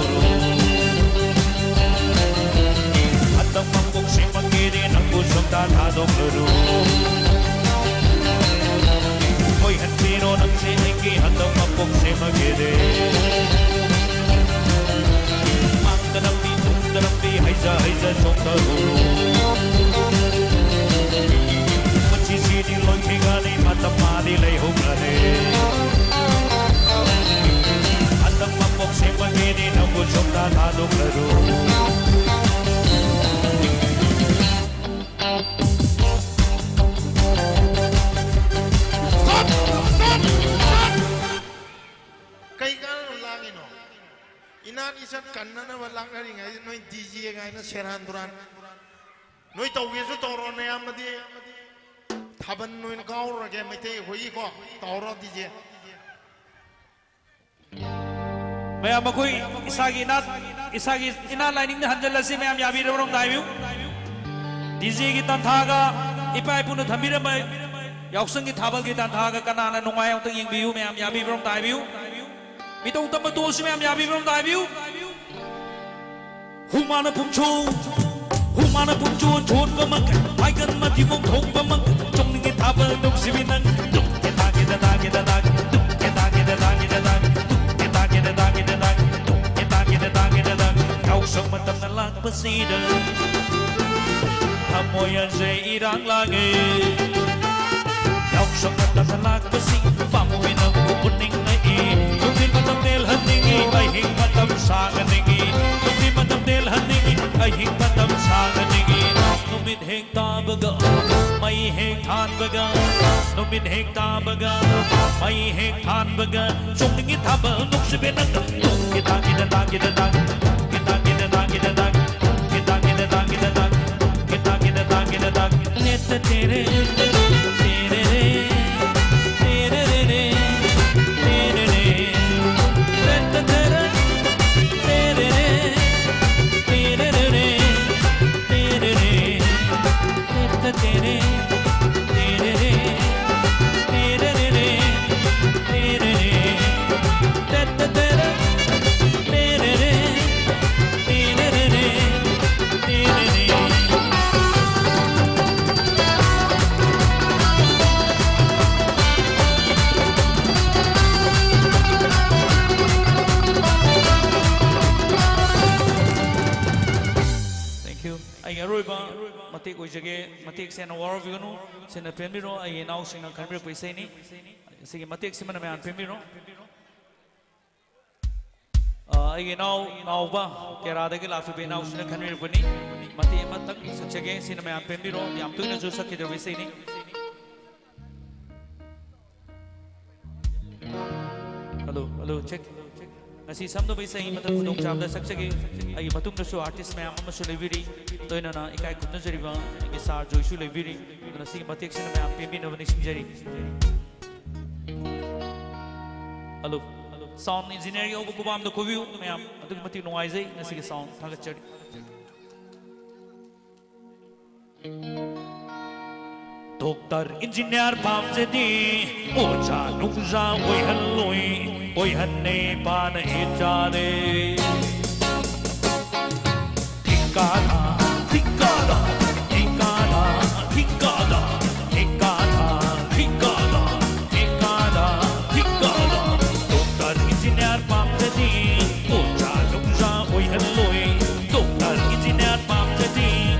ꯍꯟꯗꯛ ꯃꯄꯣꯛ ꯁꯤꯃꯛꯀꯤꯗꯤ ꯅꯪꯕꯨ ꯁꯨꯡꯊꯥ ꯊꯥꯗꯣꯛꯂꯔꯣꯏ꯫ ꯑꯣꯏꯍꯟꯕꯤꯔꯣ ꯅꯪꯁꯦ ꯑꯩꯒꯤ ꯍꯟꯗꯛ ꯃꯄꯣꯛ ꯁꯤꯃꯛꯀꯤꯗꯤ꯫ ꯃꯥꯡꯗ ꯅꯝꯕꯤ ꯇꯨꯡꯗ ꯅꯝꯕꯤ ꯍꯩꯖ ꯍꯩꯖ ꯆꯣꯡꯊꯔꯨꯔꯣ꯫ ꯄꯨꯟꯁꯤꯁꯤꯗꯤ ꯂꯣꯏꯈꯤꯒꯅꯤ, ꯃꯇꯝ ꯃꯥꯗꯤ ꯂꯩꯍꯧꯒꯅꯤ꯫ ꯍꯟꯗꯛ ꯃꯄꯣꯛ ꯁꯤꯃꯛꯀꯤꯗꯤ ꯅꯪꯕꯨ ꯁꯨꯡꯊꯥ ꯊꯥꯗꯣꯛꯂꯔꯣꯏ꯫ ꯀꯩ ꯀꯥꯟꯅꯕ ꯂꯥꯡꯉꯤꯅꯣ? ꯏꯅꯥꯠ ꯏꯁꯠ ꯀꯟꯅꯅꯕ ꯂꯥꯡꯅꯔꯤꯉꯩꯗ ꯅꯣꯏ ꯗꯤ ꯖꯦ ꯀꯥꯏꯅ ꯁꯦꯔꯥꯟ ꯇꯨꯔꯥꯟ꯫ ꯅꯣꯏ ꯇꯧꯒꯦꯁꯨ ꯇꯧꯔꯣ, ꯅꯌꯥꯝꯕꯗꯤ ꯊꯥꯕꯜ ꯑꯣꯏꯅ ꯀꯥꯎꯔꯨꯔꯒꯦ, ꯃꯩꯇꯩ ꯑꯩꯈꯣꯏꯒꯤꯀꯣ꯫ ꯇꯧꯔꯣ ꯗꯤ ꯖꯦ꯫ ꯃꯌꯥꯝ ꯑꯩꯈꯣꯏ ꯏꯁꯥꯒꯤ ꯏꯅꯥꯠ, ꯏꯁꯥꯒꯤ ꯏꯅꯥꯠ ꯂꯥꯏꯅꯤꯡꯗ ꯍꯟꯖꯤꯜꯂꯁꯤ꯫ ꯃꯌꯥꯝ ꯌꯥꯕꯤꯔꯕ꯭ꯔꯣ ꯑꯝꯇ ꯍꯥꯏꯕꯤꯌꯨ꯫ ꯗꯤ ꯖꯦꯒꯤ ꯇꯥꯟꯊꯥꯒ ꯏꯄꯥ ꯏꯄꯨꯅ ꯊꯝꯕꯤꯔꯝꯕ ꯌꯥꯎꯁꯪꯒꯤ ꯊꯥꯕꯜꯒꯤ ꯇꯥꯟꯊꯥꯒ ꯀꯅꯥꯅ ꯅꯨꯡꯉꯥꯏ ꯑꯝꯇ ꯌꯦꯡꯕꯤꯌꯨ꯫ ꯃꯌꯥꯝ ꯌꯥꯕꯤꯕ꯭ꯔꯣ ꯑꯝꯇ ꯍꯥꯏꯕꯤꯌꯨ꯫ ꯃꯤꯇꯧ ꯇꯝꯕ ꯇꯣꯛꯑꯁꯤ꯫ ꯃꯌꯥꯝ ꯌꯥꯕꯤꯕ꯭ꯔꯣ ꯑꯝꯇ ꯍꯥꯏꯕꯤꯌꯨ꯫ ꯍꯨꯃꯥꯅ ꯄꯨꯝꯁꯨ, ꯍꯨꯃꯥꯅ ꯄꯨꯝꯁꯨ ꯆꯣꯟꯕꯃꯛ, ꯃꯥꯏꯒꯟ ꯃꯊꯤꯕꯣꯡ ꯊꯣꯡꯕꯃꯛ, ꯆꯣꯡꯅꯤꯡꯒꯤ ꯊꯥꯕꯜ ꯅꯨꯡꯁꯤꯕꯤ ꯅꯪ꯫ ꯇꯨꯛꯀꯦ ꯇꯥꯛꯀꯦꯗ ꯇꯥꯛꯀꯦꯗ ꯇꯥꯛ, ꯇꯨꯛꯀꯦ ꯇꯥꯛꯀꯦꯗ ꯇꯥꯛꯀꯦꯗ ꯇꯥꯛ, ꯇꯨꯛꯀꯦ ꯇꯥꯛꯀꯦꯗ ꯇꯥꯛꯀꯦꯗ ꯇꯥꯛ, ꯇꯨꯛꯀꯦ ꯇꯥꯛꯀꯦꯗ ꯇꯥꯛꯀꯦꯗ ꯇꯥꯛ꯫ ꯌꯥꯎꯁꯪ ꯃꯇꯝꯅ ꯂꯥꯛꯄꯁꯤꯗ ꯊꯃꯣꯏ ꯑꯁꯦ ꯏꯔꯥꯡ ꯂꯥꯡꯉꯦ꯫ ꯌꯥꯎꯁꯪ ꯃꯇꯝꯗ ꯂꯥꯛꯄꯁꯤ ꯄꯥꯝꯃꯨꯏ ꯅꯪꯕꯨ ꯎꯅꯤꯡꯂꯛꯏ꯫ ꯅꯨꯡꯊꯤꯜ ꯃꯇꯝ ꯇꯦꯜꯍꯟꯅꯤꯡꯏ, ꯑꯍꯤꯡ ꯃꯇꯝ ꯁꯥꯡꯍꯟꯅꯤꯡꯏ꯫ ꯅꯨꯡꯊꯤꯜ ꯃꯇꯝ ꯇꯦꯜꯍꯟꯅꯤꯡꯏ, ꯑꯍꯤꯡ ꯃꯇꯝ ꯅꯨꯃꯤꯠ ꯍꯦꯛ ꯇꯥꯕꯒ, ꯃꯩ ꯍꯦꯛ ꯊꯥꯟꯕꯒ, ꯅꯨꯃꯤꯠ ꯍꯦꯛ ꯇꯥꯕꯒ, ꯃꯩ ꯍꯦꯛ ꯊꯥꯟꯕꯒ, ꯆꯣꯡꯅꯤꯡꯉꯤ ꯊꯥꯕꯜ ꯅꯨꯡꯁꯤꯕꯤ ꯅꯪꯒ꯫ ꯇꯨꯡꯒꯤ ꯇꯥꯡꯒꯤꯗ ꯇꯥꯡꯒꯤꯗ ꯇꯥꯡ, ꯇꯨꯡꯒꯤ ꯇꯥꯡꯒꯤꯗ ꯇꯥꯡꯒꯤꯗ ꯇꯥꯡ, ꯇꯨꯡꯒꯤ ꯇꯥꯡꯒꯤꯗ ꯇꯥꯡꯒꯤꯗ ꯇꯥꯡ, ꯇꯨꯡꯒꯤ ꯇꯥꯡꯒꯤꯗ ꯇꯥꯡꯒꯤꯗ ꯇꯥꯡ꯫ ꯇꯦꯠꯇ ꯇꯦꯔꯦ, ꯇꯦꯔꯦꯔꯦ, ꯇꯦꯔꯦꯔꯦꯔꯦ, ꯇꯦꯔꯦꯔꯦ, ꯇꯦꯠꯇ ꯇꯦꯔꯦ, ꯇꯦꯔꯦꯔꯦ, ꯇꯦꯔꯦꯔꯦꯔꯦ, ꯇꯦꯔꯦꯔꯦ, ꯇꯦꯠꯇ ꯇꯦꯔꯦ, ꯇꯦꯔꯦꯔꯦ, ꯇꯦꯔꯦꯔꯦꯔꯦ, ꯇꯦꯔꯦꯔꯦ, ꯇꯦꯠꯇ ꯇꯦꯔꯦ, ꯇꯦꯔꯦꯔꯦ, ꯇꯦꯔꯦꯔꯦꯔꯦ, ꯇꯦꯔꯦꯔꯦ꯫ Thank you. ꯑꯩꯒꯤ ꯑꯔꯣꯏꯕ ꯃꯇꯦꯛ ꯑꯣꯏꯖꯒꯦ꯫ ꯃꯇꯦꯛꯁꯦ ꯍꯦꯟꯅ ꯋꯥꯔꯧꯕꯤꯒꯅꯨ꯫ ꯁꯤꯅ ꯄꯦꯟꯕꯤꯔꯣ, ꯑꯩꯒꯤ ꯏꯅꯥꯎꯁꯤꯡꯅ ꯈꯟꯕꯤꯔꯛꯄ ꯏꯁꯩꯅꯤ꯫ ꯁꯤꯒꯤ ꯃꯇꯦꯛꯁꯤꯃꯅ ꯃꯌꯥꯝ ꯄꯦꯟꯕꯤꯔꯣ꯫ ꯑ, ꯑꯩꯒꯤ ꯏꯅꯥꯎ ꯅꯥꯎꯕ ꯇꯦꯔꯥꯗꯒꯤ ꯂꯥꯛꯆꯕ ꯏꯅꯥꯎꯁꯤꯅ ꯈꯟꯕꯤꯔꯛꯄꯅꯤ꯫ ꯃꯇꯦꯛ ꯑꯃꯇꯪ ꯁꯛꯆꯒꯦ꯫ ꯁꯤꯅ ꯃꯌꯥꯝ ꯄꯦꯟꯕꯤꯔꯣ꯫ ꯌꯥꯝ ꯇꯣꯏꯅꯁꯨ ꯁꯛꯈꯤꯗ꯭ꯔꯕ ꯏꯁꯩꯅꯤ꯫ Hello, hello, check. ꯉꯁꯤ ꯁꯝꯅꯕ ꯏꯁꯩ ꯃꯊꯪ ꯈꯨꯗꯣꯡꯆꯥꯕꯗ ꯁꯛꯆꯒꯦ꯫ ꯑꯩꯒꯤ ꯃꯇꯨꯡꯗꯁꯨ artist ꯃꯌꯥꯝ ꯑꯃꯁꯨ ꯂꯩꯕꯤꯔꯤ꯫ ꯂꯣꯏꯅꯅ ꯏꯀꯥꯏ ꯈꯨꯝꯅꯖꯔꯤꯕ ꯑꯩꯒꯤ sir ꯖꯣꯏꯁꯨ ꯂꯩꯕꯤꯔꯤ꯫ ꯑꯗꯨꯅ ꯁꯤꯒꯤ ꯃꯇꯦꯛꯁꯤꯅ ꯃꯌꯥꯝ ꯄꯦꯟꯕꯤꯅꯕ ꯅꯤꯡꯁꯤꯡꯖꯔꯤ꯫ Hello, sound engineer ꯌꯥꯎꯕ ꯈꯨꯕꯥꯝꯗ ꯈꯣꯏꯕꯤꯌꯨ ꯃꯌꯥꯝ꯫ ꯑꯗꯨꯛꯀꯤ ꯃꯇꯤꯛ ꯅꯨꯡꯉꯥꯏꯖꯩ ꯉꯁꯤꯒꯤ sound꯫ ꯊꯥꯒꯠꯆꯔꯤ꯫ Doctor engineer ꯄꯥꯝꯖꯗꯦ, ꯑꯣꯖꯥ ꯅꯨꯡꯖꯥ ꯑꯣꯏꯍꯜꯂꯣꯏ, ꯑꯣꯏꯍꯟꯅꯦ ꯄꯥꯅ ꯍꯦꯠ ꯆꯥꯔꯦ꯫ ꯙꯤꯛꯀꯥꯔ, ꯙꯤꯛꯀꯥꯔ, ꯙꯤꯛꯀꯥꯔ, ꯙꯤꯛꯀꯥꯔ, ꯙꯤꯛꯀꯥꯔ, ꯙꯤꯛꯀꯥꯔ, ꯙꯤꯛꯀꯥꯔ, ꯙꯤꯛꯀꯥꯔ꯫ Doctor engineer ꯄꯥꯝꯖꯗꯦ, ꯑꯣꯖꯥ ꯅꯨꯡꯖꯥ ꯑꯣꯏꯍꯜꯂꯣꯏ꯫ Doctor engineer ꯄꯥꯝꯖꯗꯦ,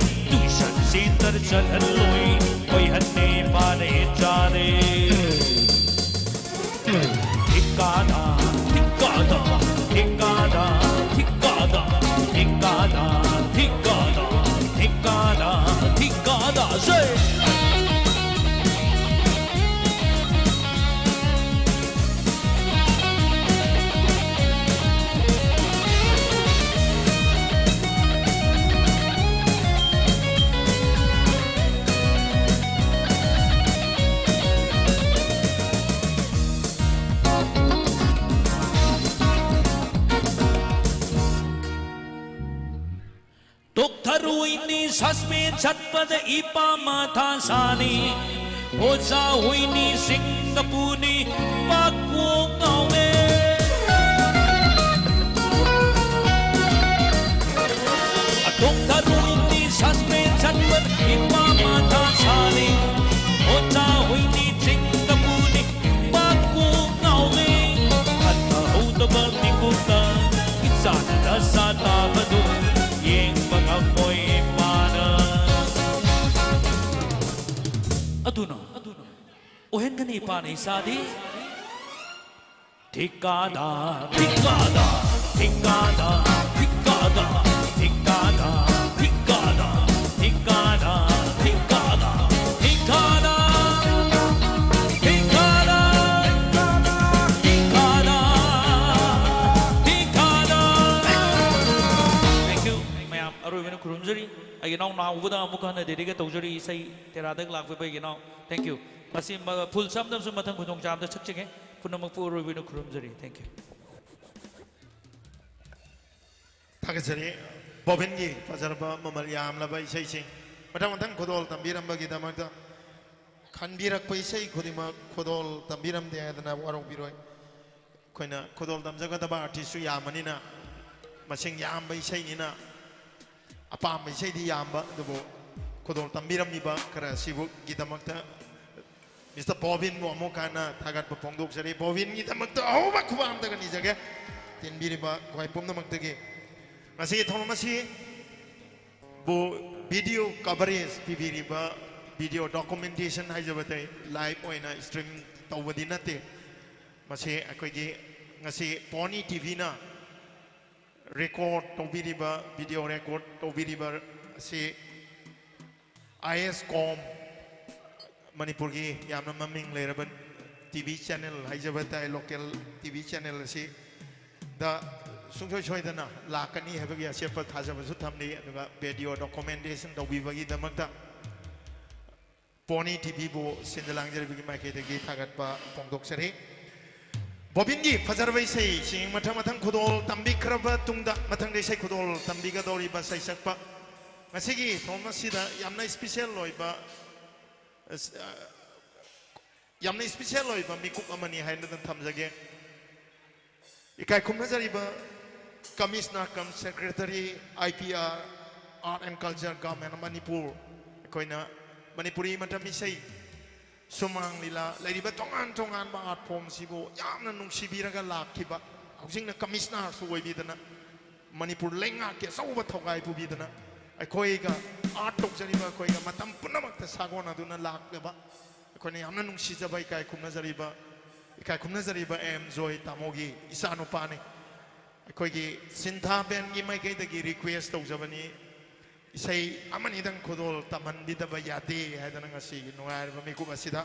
tuition center ꯆꯠꯍꯜꯂꯣꯏ, ꯑꯣꯏꯍꯟꯅꯦ ꯄꯥꯅ ꯍꯦꯠ ꯆꯥꯔꯦ꯫ ꯙꯤꯛꯀꯥꯔ, ꯙꯤꯛꯀꯥꯔ, ꯙꯤꯛꯀꯥꯔ, ꯙꯤꯛꯀꯥꯔ, ꯙꯤꯛꯀꯥꯔ, ꯙꯤꯛꯀꯥꯔ꯫ ꯏꯄꯥ ꯃꯊꯥ ꯁꯥꯅꯤ, ꯑꯣꯖꯥ ꯍꯨꯏꯅꯤ ꯁꯤꯡꯒꯄꯨꯔꯅꯤ ꯄꯥꯛꯀꯣꯛ ꯉꯥꯎꯅꯦ꯫ ꯑꯇꯣꯛ ꯊꯔꯣꯏꯅꯤ ꯁꯁꯄꯦꯟꯁꯟ ꯏꯄꯥ ꯃꯊꯥ ꯁꯥꯅꯤ, ꯑꯣꯖꯥ ꯍꯨꯏꯅꯤ ꯁꯤꯡꯒꯄꯨꯔꯅꯤ ꯄꯥꯛꯀꯣꯛ ꯉꯥꯎꯅꯦ꯫ ꯍꯟꯊꯍꯧꯗꯕ ꯃꯤꯀꯨꯞꯇ ꯏꯆꯥꯅ ꯗꯁꯥ ꯇꯥꯕꯗꯨ ꯌꯦꯡꯕ ꯉꯝꯃꯣꯏ ꯏꯄꯥꯅ꯫ ꯑꯗꯨꯅ ꯑꯣꯏꯍꯟꯒꯅꯤ ꯏꯄꯥꯅ ꯏꯆꯥꯗꯤ꯫ ꯊꯤꯀꯥꯗꯥ, ꯊꯤꯀꯥꯗꯥ, ꯊꯤꯀꯥꯗꯥ, ꯊꯤꯀꯥꯗꯥ, ꯊꯤꯀꯥꯗꯥ, ꯊꯤꯀꯥꯗꯥ, ꯊꯤꯀꯥꯗꯥ, ꯊꯤꯀꯥꯗꯥ, ꯊꯤꯀꯥꯗꯥ, ꯊꯤꯀꯥꯗꯥ, ꯊꯤꯀꯥꯗꯥ, ꯊꯤꯀꯥꯗꯥ꯫ Thank you꯫ ꯃꯌꯥꯝ ꯑꯔꯣꯏꯕꯅ ꯈꯨꯔꯨꯝꯖꯔꯤ꯫ ꯑꯩꯒꯤ ꯏꯅꯥꯎ ꯅꯥꯎꯕꯗ ꯑꯃꯨꯛ ꯍꯟꯅ dedicate ꯇꯧꯖꯔꯤ ꯏꯁꯩ ꯇꯦꯔꯥꯗꯒꯤ ꯂꯥꯛꯄꯤꯕ ꯑꯩꯒꯤ ꯏꯅꯥꯎ꯫ Thank you꯫ ꯃꯁꯤ ꯃ-, full ꯁꯝꯗꯕꯁꯨ ꯃꯊꯪ ꯈꯨꯗꯣꯡꯆꯥꯕꯗ ꯁꯛꯆꯒꯦ꯫ ꯄꯨꯝꯅꯃꯛꯄꯨ ꯑꯔꯣꯏꯕ ꯑꯣꯏꯅ ꯈꯨꯔꯨꯝꯖꯔꯤ꯫ Thank you꯫ ꯊꯥꯒꯠꯆꯔꯤ꯫ ꯕꯣꯕꯤꯟꯒꯤ ꯐꯖꯔꯕ ꯃꯃꯜ ꯌꯥꯝꯂꯕ ꯏꯁꯩꯁꯤꯡ ꯃꯊꯪ ꯃꯊꯪ ꯈꯨꯗꯣꯜ ꯇꯝꯕꯤꯔꯝꯕꯒꯤꯗꯃꯛꯇ꯫ ꯈꯟꯕꯤꯔꯛꯄ ꯏꯁꯩ ꯈꯨꯗꯤꯡꯃꯛ ꯈꯨꯗꯣꯜ ꯇꯝꯕꯤꯔꯝꯗꯦ ꯍꯥꯏꯗꯅ ꯋꯥꯔꯧꯕꯤꯔꯣꯏ꯫ ꯑꯩꯈꯣꯏꯅ ꯈꯨꯗꯣꯜ ꯇꯝꯖꯒꯗꯕ artistꯁꯨ ꯌꯥꯝꯕꯅꯤꯅ, ꯃꯁꯤꯡ ꯌꯥꯝꯕ ꯏꯁꯩꯅꯤꯅ, ꯑꯄꯥꯝꯕ ꯏꯁꯩꯗꯤ ꯌꯥꯝꯕ, ꯑꯗꯨꯕꯨ ꯈꯨꯗꯣꯜ ꯇꯝꯕꯤꯔꯝꯃꯤꯕ ꯈꯔ ꯑꯁꯤꯕꯨꯒꯤꯗꯃꯛꯇ Mister ꯕꯣꯕꯤꯟꯕꯨ ꯑꯃꯨꯛ ꯍꯟꯅ ꯊꯥꯒꯠꯄ ꯐꯣꯡꯗꯣꯛꯆꯔꯤ꯫ ꯕꯣꯕꯤꯟꯒꯤꯗꯃꯛꯇ ꯑꯍꯧꯕ ꯈꯨꯕꯥꯛ ꯑꯝꯇꯒ ꯅꯤꯖꯒꯦ꯫ ꯇꯤꯟꯕꯤꯔꯤꯕ ꯈ꯭ꯋꯥꯏ ꯄꯨꯝꯅꯃꯛꯇꯒꯤ꯫ ꯉꯁꯤꯒꯤ ꯊꯧꯔꯝ ꯑꯁꯤ ꯕꯨ video coverage ꯄꯤꯕꯤꯔꯤꯕ, video documentation ꯍꯥꯏꯖꯕ ꯇꯥꯏ, live ꯑꯣꯏꯅ stream ꯇꯧꯕꯗꯤ ꯅꯠꯇꯦ꯫ ꯃꯁꯤ ꯑꯩꯈꯣꯏꯒꯤ ꯉꯁꯤ Pony TVꯅ record ꯇꯧꯕꯤꯔꯤꯕ, video record ꯇꯧꯕꯤꯔꯤꯕ ꯑꯁꯤ ISCOM, ꯃꯅꯤꯄꯨꯔꯒꯤ ꯌꯥꯝꯅ ꯃꯃꯤꯡ ꯂꯩꯔꯕ TV channel ꯍꯥꯏꯖꯕ ꯇꯥꯏ, local TV channel ꯑꯁꯤꯗ ꯁꯨꯡꯁꯣꯏ ꯁꯣꯏꯗꯅ ꯂꯥꯛꯀꯅꯤ ꯍꯥꯏꯕꯒꯤ ꯑꯆꯦꯠꯄ ꯊꯥꯖꯕꯁꯨ ꯊꯝꯂꯤ꯫ ꯑꯗꯨꯒ video documentation ꯇꯧꯕꯤꯕꯒꯤꯗꯃꯛꯇ Pony TVꯕꯨ ꯁꯤꯟꯗ ꯂꯥꯡꯖꯔꯤꯕꯒꯤ ꯃꯥꯏꯀꯩꯗꯒꯤ ꯊꯥꯒꯠꯄ ꯐꯣꯡꯗꯣꯛꯆꯔꯤ꯫ ꯕꯣꯕꯤꯟꯒꯤ ꯐꯖꯔꯕ ꯏꯁꯩꯁꯤꯡ ꯃꯊꯪ ꯃꯊꯪ ꯈꯨꯗꯣꯜ ꯇꯝꯕꯤꯈ꯭ꯔꯕ ꯇꯨꯡꯗ, ꯃꯊꯪꯗ ꯏꯁꯩ ꯈꯨꯗꯣꯜ ꯇꯝꯕꯤꯒꯗꯧꯔꯤꯕ ꯁꯩꯁꯛꯄ ꯉꯁꯤꯒꯤ ꯊꯧꯔꯝ ꯑꯁꯤꯗ ꯌꯥꯝꯅ special ꯑꯣꯏꯕ, ꯑꯁ, ꯑ, ꯌꯥꯝꯅ special ꯑꯣꯏꯕ ꯃꯤꯀꯨꯞ ꯑꯃꯅꯤ ꯍꯥꯏꯅ ꯊꯝꯖꯒꯦ꯫ ꯏꯀꯥꯏ ꯈꯨꯝꯅꯖꯔꯤꯕ Commissioner cum Secretary, I P R, Art and Culture, Government of Manipur, ꯑꯩꯈꯣꯏꯅ ꯃꯅꯤꯄꯨꯔꯤ ꯃꯇꯝ ꯏꯁꯩ, ꯁꯨꯃꯥꯡ ꯂꯤꯂꯥ ꯂꯩꯔꯤꯕ ꯇꯣꯉꯥꯟ ꯇꯣꯉꯥꯟꯕ art form ꯁꯤꯕꯨ ꯌꯥꯝꯅ ꯅꯨꯡꯁꯤꯕꯤꯔꯒ ꯂꯥꯛꯈꯤꯕ, ꯍꯧꯖꯤꯛꯅ Commissioner ꯁꯨ ꯑꯣꯏꯕꯤꯗꯅ, ꯃꯅꯤꯄꯨꯔ ꯂꯩꯉꯥꯛꯀꯤ ꯑꯆꯧꯕ ꯊꯧꯒꯥꯏ ꯄꯨꯕꯤꯗꯅ, ꯑꯩꯈꯣꯏꯒ art ꯇꯧꯖꯔꯤꯕ, ꯑꯩꯈꯣꯏꯒ ꯃꯇꯝ ꯄꯨꯝꯅꯃꯛꯇ ꯁꯥꯒꯣꯟꯅꯗꯨꯅ ꯂꯥꯛꯂꯕ, ꯑꯩꯈꯣꯏꯅ ꯌꯥꯝꯅ ꯅꯨꯡꯁꯤꯖꯕ, ꯏꯀꯥꯏ ꯈꯨꯝꯅꯖꯔꯤꯕ, ꯏꯀꯥꯏ ꯈꯨꯝꯅꯖꯔꯤꯕ ꯑꯦꯝ ꯖꯣꯏ ꯇꯥꯃꯣꯒꯤ ꯏꯆꯥꯅꯨꯄꯥꯅꯤ꯫ ꯑꯩꯈꯣꯏꯒꯤ ꯁꯤꯟꯊꯥ ꯕꯦꯟꯒꯤ ꯃꯥꯏꯀꯩꯗꯒꯤ request ꯇꯧꯖꯕꯅꯤ, ꯏꯁꯩ ꯑꯃꯅꯤꯗꯪ ꯈꯨꯗꯣꯜ ꯇꯝꯍꯟꯕꯤꯗꯕ ꯌꯥꯗꯦ ꯍꯥꯏꯗꯅ ꯉꯁꯤꯒꯤ ꯅꯨꯡꯉꯥꯏꯔꯕ ꯃꯤꯀꯨꯞ ꯑꯁꯤꯗ꯫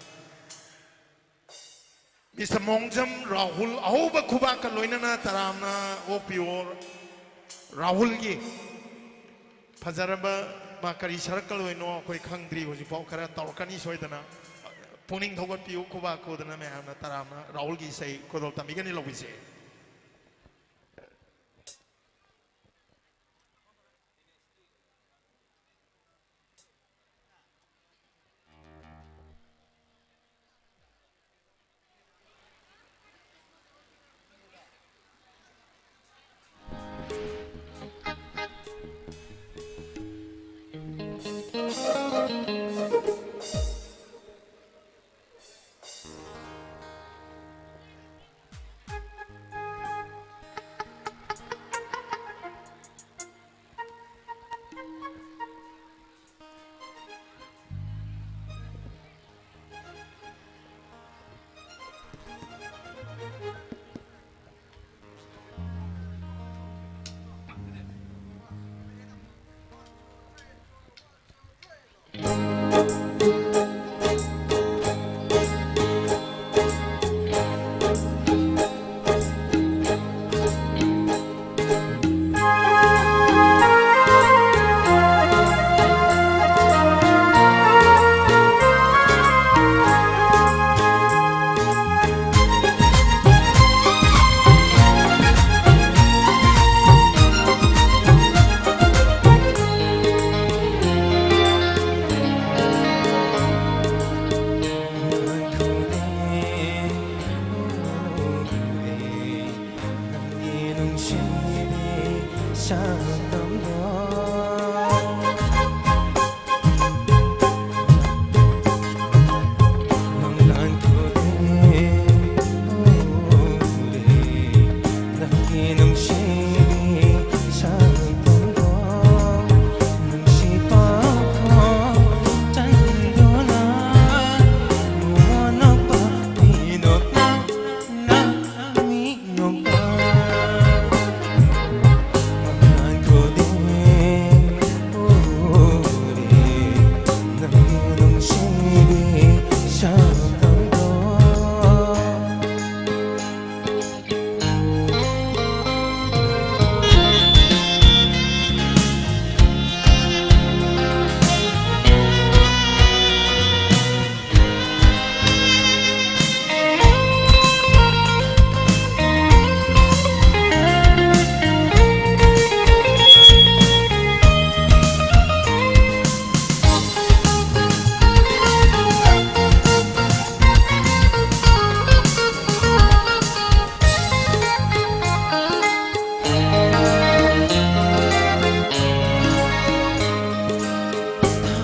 Mister ꯃꯣꯡꯖꯝ ꯔꯥꯍꯨꯜ, ꯑꯍꯧꯕ ꯈꯨꯕꯥꯛꯀ ꯂꯣꯏꯅꯅ ꯇꯔꯥꯝꯅ ꯑꯣꯛꯄꯤꯌꯣ꯫ ꯔꯥꯍꯨꯜꯒꯤ ꯐꯖꯔꯕ ꯃꯥ ꯀꯔꯤ ꯁꯔꯛꯀꯗꯣꯏꯅꯣ ꯑꯩꯈꯣꯏ ꯈꯪꯗ꯭ꯔꯤ ꯍꯧꯖꯤꯛꯐꯥꯎ, ꯈꯔ ꯇꯧꯔꯛꯀꯅꯤ ꯁꯣꯏꯗꯅ꯫ ꯄꯨꯛꯅꯤꯡ ꯊꯧꯒꯠꯄꯤꯌꯨ, ꯈꯨꯕꯥꯛ ꯈꯨꯗꯅ ꯃꯌꯥꯝꯅ ꯇꯔꯥꯝꯅ ꯔꯥꯍꯨꯜꯒꯤ ꯏꯁꯩ ꯈꯨꯗꯣꯜ ꯇꯝꯕꯤꯒꯅꯤ, ꯂꯧꯕꯤꯁꯦ꯫ ꯇꯥꯡꯗꯣ꯫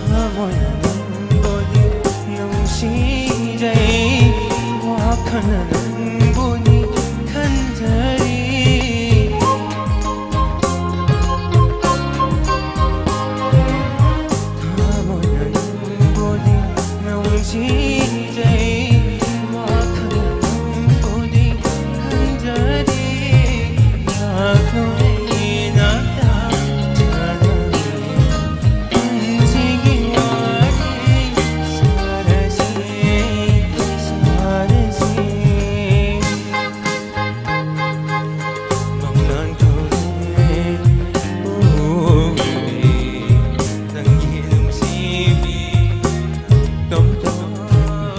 ꯊꯃꯣꯏꯅ ꯅꯪꯕꯨꯗꯤ ꯅꯨꯡꯁꯤꯖꯩ, ꯋꯥꯈꯜꯅ ꯅꯪꯕꯨꯗꯤ ꯈꯟꯖꯔꯤ꯫ ꯊꯃꯣꯏꯅ ꯅꯪꯕꯨꯗꯤ ꯅꯨꯡꯁꯤꯖꯩ, ꯋꯥꯈꯜꯅ ꯅꯪꯕꯨꯗꯤ ꯈꯟꯖꯔꯤ꯫ ꯂꯥꯛꯂꯣ ꯑꯩ ꯅꯥꯛꯇ, ꯄꯨꯟꯁꯤꯒꯤ ꯋꯥꯔꯤ ꯁꯥꯔꯁꯤ, ꯁꯥꯔꯁꯤ꯫ ꯃꯪꯂꯥꯟ ꯊꯧꯔꯦ, ꯎꯔꯦ, ꯅꯪꯒꯤ ꯅꯨꯡꯁꯤꯕꯤ ꯇꯝꯊꯣꯛ꯫